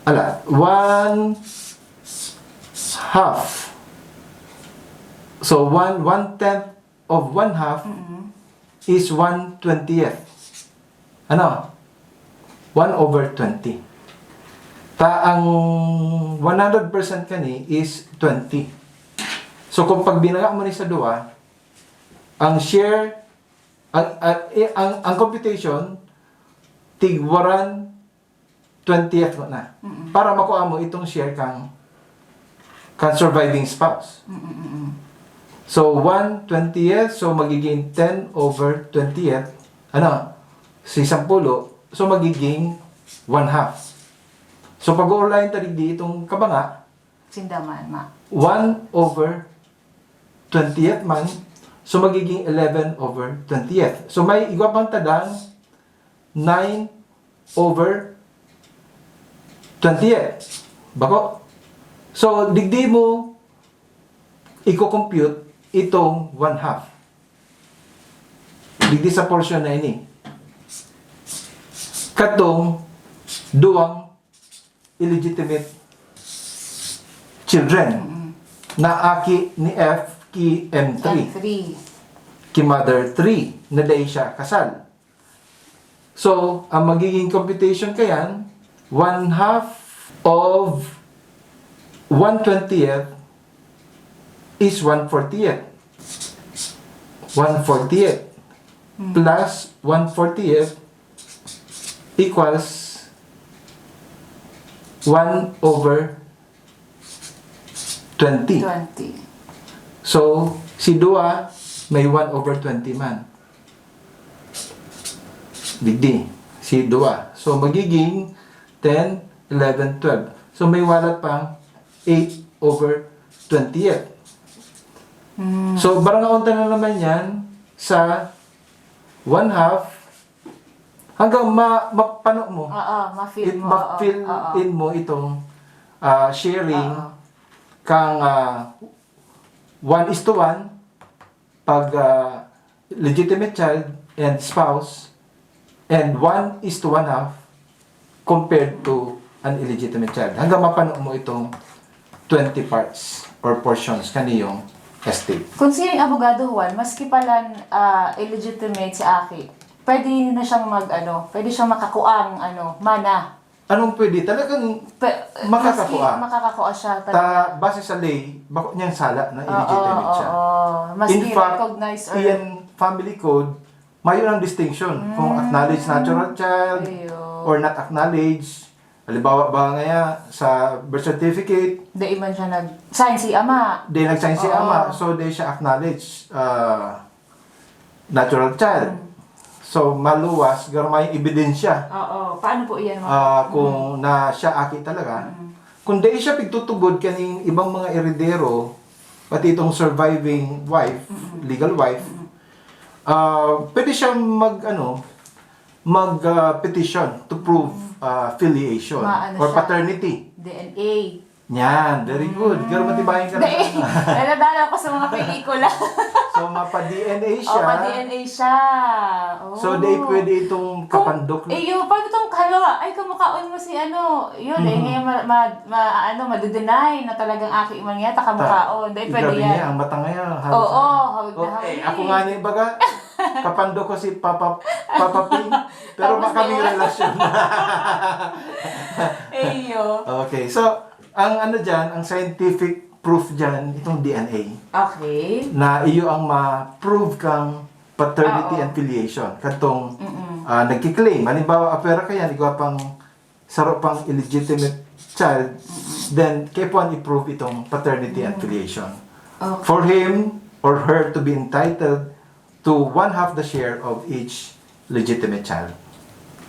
ala, one half. So, one, one-tenth of one half Mm-mm. is one twentieth. Ano? One over twenty. Ta ang one hundred percent kani is twenty. So, kung pagbinaga mo ni sa duwa, ang share, ang, ang, ang, ang computation, tig one twentieth mo na. Mm-mm. Para makuha mo itong share kang, kang surviving spouse. Mm-mm-mm. So, one twentieth, so magiging ten over twentieth, ano, si sampulo, so magiging one half. So, pag-uulayan ta digdi itong kabanga, Sinda man, ma. one over twentieth man, so magiging eleven over twentieth. So, may igwa pang tadang nine over twentieth. Bako, So, digdi mo i-compute itong one half. Digdi sa portion na ini. Katong duwang illegitimate children na aki ni F ki M three, M three. Ki mother three, na dai siya kasal. So, ang magiging computation kayan, one half of one twentieth is one fortieth. One fortieth plus one fortieth equals one over twenty. Twenty. So, si duwa may one over twenty man. Digdi, si duwa. So, magiging ten, eleven, twelve. So, may walat pang eight over twentieth. Hmm. So, barangaon ta na naman yan sa one half hanggang ma-, mapano mo. Oo, ma-fill It, mo, oo, ma-fill oo. in mo itong, ah, sharing Oo. kang, ah, one is to one pag, ah, legitimate child and spouse, and one is to one half compared to an illegitimate child. Hanggang mapano mo itong twenty parts or portions kaniyong estate. Kung siya yung abogado, Juan, maski pala, ah, illegitimate si aki, pwede na siyang mag, ano, pwede siyang makakuang, ano, mana. Anong pwede? Talagang Pe-, makakakua. Maski makakakua siya Ta, talaga. Base sa lay, bako niyang sala na Oo, illegitimate siya. Oo. Maski In fact, recognized or iyan family code, mayo ng distinction kung Mm. acknowledged natural child Ayun. or not acknowledged. Halimbawa ba ngaya, sa birth certificate, Dai man siya nag-sign si ama. Di nag-sign si Oo. ama, so di siya acknowledged, ah, natural child. Mm. So, maluwas, garo mayong ebidensya. Oo. Paano po iyan, mga Ah, kung Mm. na siya aki talaga. Mm. Kung dai siya pigtutubod kaning ibang mga eredero, pati itong surviving wife, Mm-mm. legal wife, Mm-mm. ah, pwede siya mag, ano, mag, ah, petition to prove, Mm. ah, filiation Maano or siya? paternity. D N A. Yan, very good. Pero matibayan ka Dai, na. Nadadala ko sa mga pelikula. So, mapa-D N A O, siya. pa-D N A siya. So, Oh. di pwede itong Kung, kapandok na. iyo, paano itong, halimbawa, ay, kamukhaon mo si ano, yun, eh, Mhm. ngayon ma-, ma-, ma-, ano, madi-deny na talagang aki man niya, ta kamukhaon. Ta-, Di pwede grabe yan. niya, ang mata ngayon, halos Oo, ano. hawig na Oh, hawig. eh, ako nga ni baga, kapandok ko si Papa, Papa P, pero Tapos makami ngayon. relasyon. Iyo. Okay, so, ang ano dyan, ang scientific proof dyan, itong D N A. Okay. Na iyo ang ma-prove kang paternity Oo. and filiation. Kadtong, Mm-mm. ah, nagki-claim. Halimbawa, apwera ka yan, igwa pang saro pang illegitimate child, Mm-mm. then kaipuhan i-prove itong paternity and Mm. filiation. Okay. For him or her to be entitled to one half the share of each legitimate child.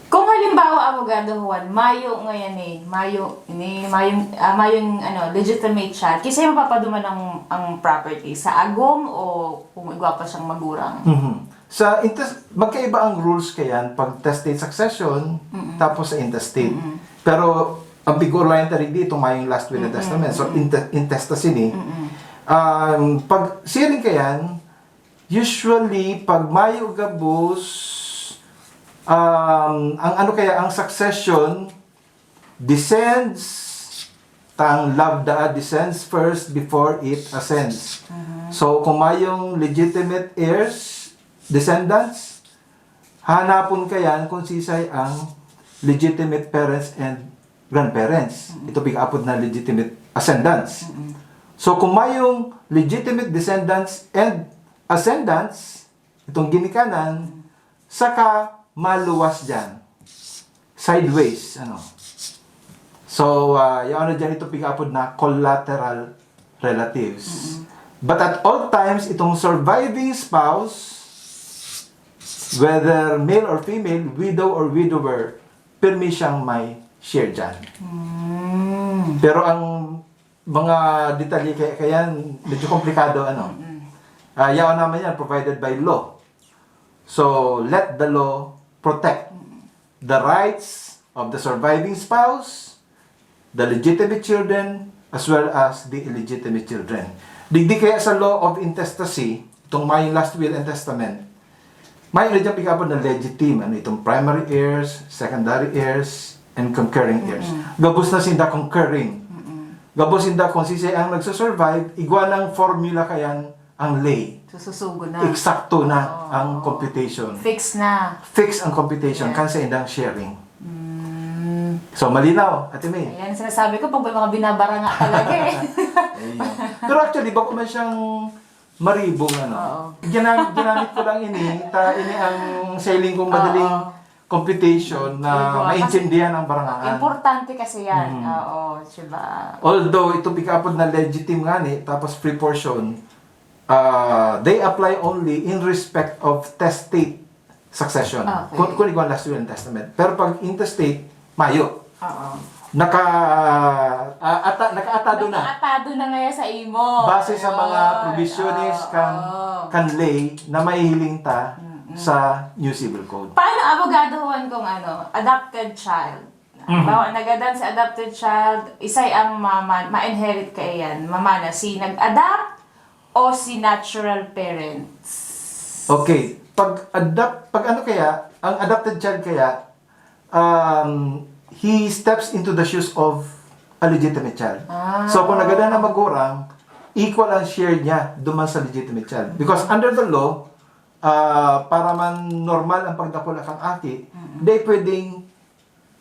Kung halimbawa, Abogado Juan, mayo ngayon eh, mayo, ini, mayong, ah, mayong, ano, legitimate child, kasi mapapaduman ang, ang property sa agom o kung igwa pa siyang magurang? Mhm. Sa intes-, magkaiba ang rules kayan pag testate succession, Mm-mm. tapos sa intestate. Mm-mm. Pero ang pig-ulayan ta digdi, itong mayong last will and Mm-mm. testament. So, Mm-mm. inte-, intestate ini. Mm-mm. Um, pag siring kayan, usually, pag mayo gabos, um, ang ano kaya, ang succession descends, tang lambda descends first before it ascends. Mhm. So, kung mayong legitimate heirs, descendants, hanapon kayan kung sisay ang legitimate parents and grandparents. Mhm. Ito pig-apod na legitimate ascendants. Mhm. So, kung mayong legitimate descendants and ascendants, itong ginikanan, saka maluwas dyan. Sideways, ano. So, ah, yung ano dyan, ito pig-apod na collateral relatives. Mm-mm. But at all times, itong surviving spouse, whether male or female, widow or widower, pirmi siyang may share dyan. Mm. Pero ang mga detalye kaya, kaya medyo komplikado, ano. Mm-mm. Ah, yaon naman yan, provided by law. So, let the law protect Mm. the rights of the surviving spouse, the legitimate children, as well as the illegitimate children. Digdi kaya sa law of intestacy, itong mayong last will and testament, may rin dyan pag-aapod na legitim, ano itong primary heirs, secondary heirs, and concurring heirs. Gabos na sinda concurring. Gabos sinda kung sisay ang nagsusurvive, igwa ng formula kayan ang lay. Sususugo na. Eksakto na ang computation. Fix na. Fix ang computation, Yeah. kan sa indang sharing. Mm. So, malinaw, Ate May. Ayan, sinasabi ko, pag may mga binabaranga talaga eh. Ayun. Pero actually, bako man siyang maribong, ano. Oo. Ginamit, ginamit ko lang ini, ta ini ang sailing kong madaling Oo. computation na Diba? maintindihan ang barangaan. Importante kasi yan. Mm. Oo, diba? Although ito pick-up na legitim nga ni, tapos free portion, ah, they apply only in respect of testate succession. Okay. Kung, kung igwa last will and testament. Pero pag intestate, mayo. Oo. Naka, ah, ata, nakaatado na. Nakaatado na ngayon sa imo. Base sa mga Ayun. provisiones Oo. kan, kan lay na mahihiling ta sa New Civil Code. Paano, Abogado Juan, kung ano, adopted child? Mhm. Bawa, nagadan si adopted child, isay ang mama, ma-inherit kaiyan, mamana, si nag-adopt o si natural parents? Okay. Pag adopt, pag ano kaya, ang adopted child kaya, um, he steps into the shoes of a legitimate child. Ah. So, kung nagadan ang magurang, equal ang share niya duman sa legitimate child. Because under the law, ah, para man normal ang pagdakula kang aki, di pwedeng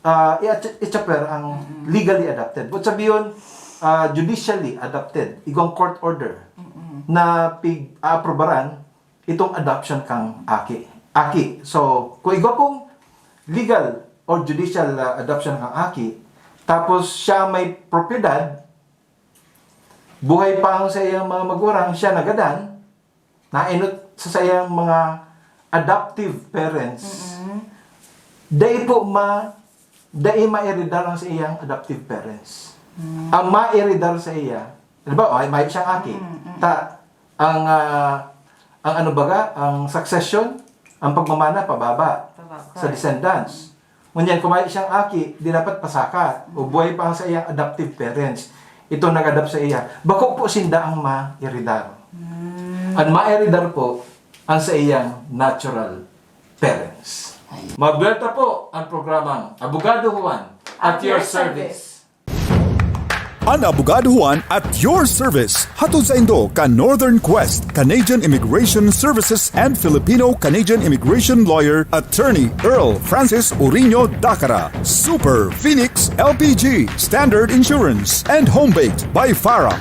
ah, i-, i-chaper ang legally adopted. But sabi yun, ah, judicially adopted. Igwang court order na pig-aprobaran itong adoption kang aki. Aki. So, kung igwa pong legal or judicial ah, adoption kang aki, tapos siya may propiedad, buhay pa ang sa iyang mga magurang, siya nagadan, nainot sa saiyang mga adoptive parents, dai po ma, dai maeredar ang sa iyang adoptive parents. Ang maeredar sa iya, di ba, ay, may siyang aki. Ta, ang, ah, ang ano baga, ang succession, ang pagmamana, pababa Pababa. sa descendants. Ngunyan, kung may siyang aki, di dapat pasaka. O buhay pa ang sa iyang adoptive parents. Itong nag-adopt sa iya. Bako po sinda ang maeredar. Ang maeredar po, ang sa iyang natural parents. Mabelta po ang programang Abogado Juan at your service. An Abogado Juan at your service. Hatod saindo kan Northern Quest Canadian Immigration Services and Filipino-Canadian Immigration Lawyer Attorney Earl Francis Uriño Dacara. Super Phoenix L P G, Standard Insurance, and Home Baked by Farah.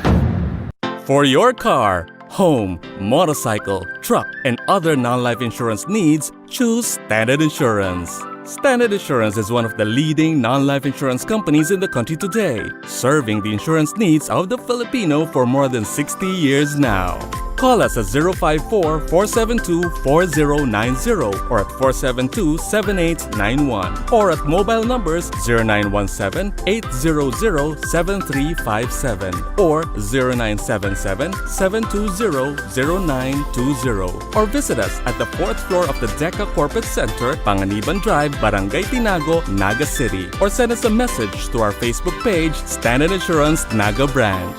For your car, home, motorcycle, truck, and other non-life insurance needs, choose Standard Insurance. Standard Insurance is one of the leading non-life insurance companies in the country today, serving the insurance needs of the Filipino for more than sixty years now. Call us at zero five four, four seven two, four zero nine zero or at four seven two, seven eight nine one or at mobile numbers zero nine one seven, eight zero zero, seven three five seven or zero nine seven seven, seven two zero, zero nine two zero. Or visit us at the fourth floor of the DECA Corporate Center, Panganiban Drive, Barangay Tinago, Naga City. Or send us a message to our Facebook page, Standard Insurance Naga Branch.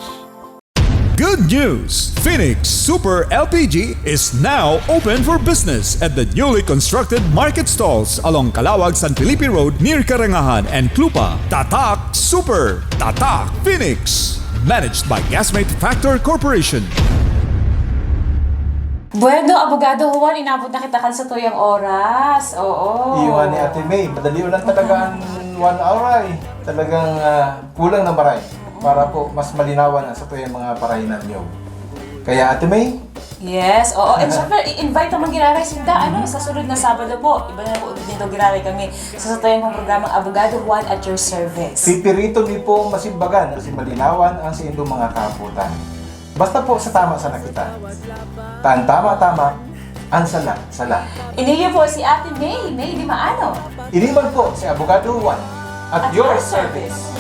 Good news! Phoenix Super L P G is now open for business at the newly constructed market stalls along Calawag San Felipe Road near Karangahan and Clupa. Tatak Super! Tatak Phoenix! Managed by Gasmate Factor Corporation. Bueno, Abogado Juan, inabot na kita kan satuyang oras. Oo. Iyo nga ni Ate May, madali lang talaga ang one hour ay talagang ah, kulang na maray para po mas malinawan ang satuyang mga parahinan niyo. Kaya Ate May, Yes, oo. And syempre, i-invite naman giraray sinda, ano, sa sunod na Sabado po. Iba na po, dito giraray kami sa satuyang kong programang Abogado Juan at your service. pipirito mi pong masimbagan na si malinawan ang sa indong mga kahapotan. Basta po sa tama sana kita. Tan tama-tama, ang sala, sala. Iniyo po si Ate May, May Di Maano. Ini man po si Abogado Juan at your service.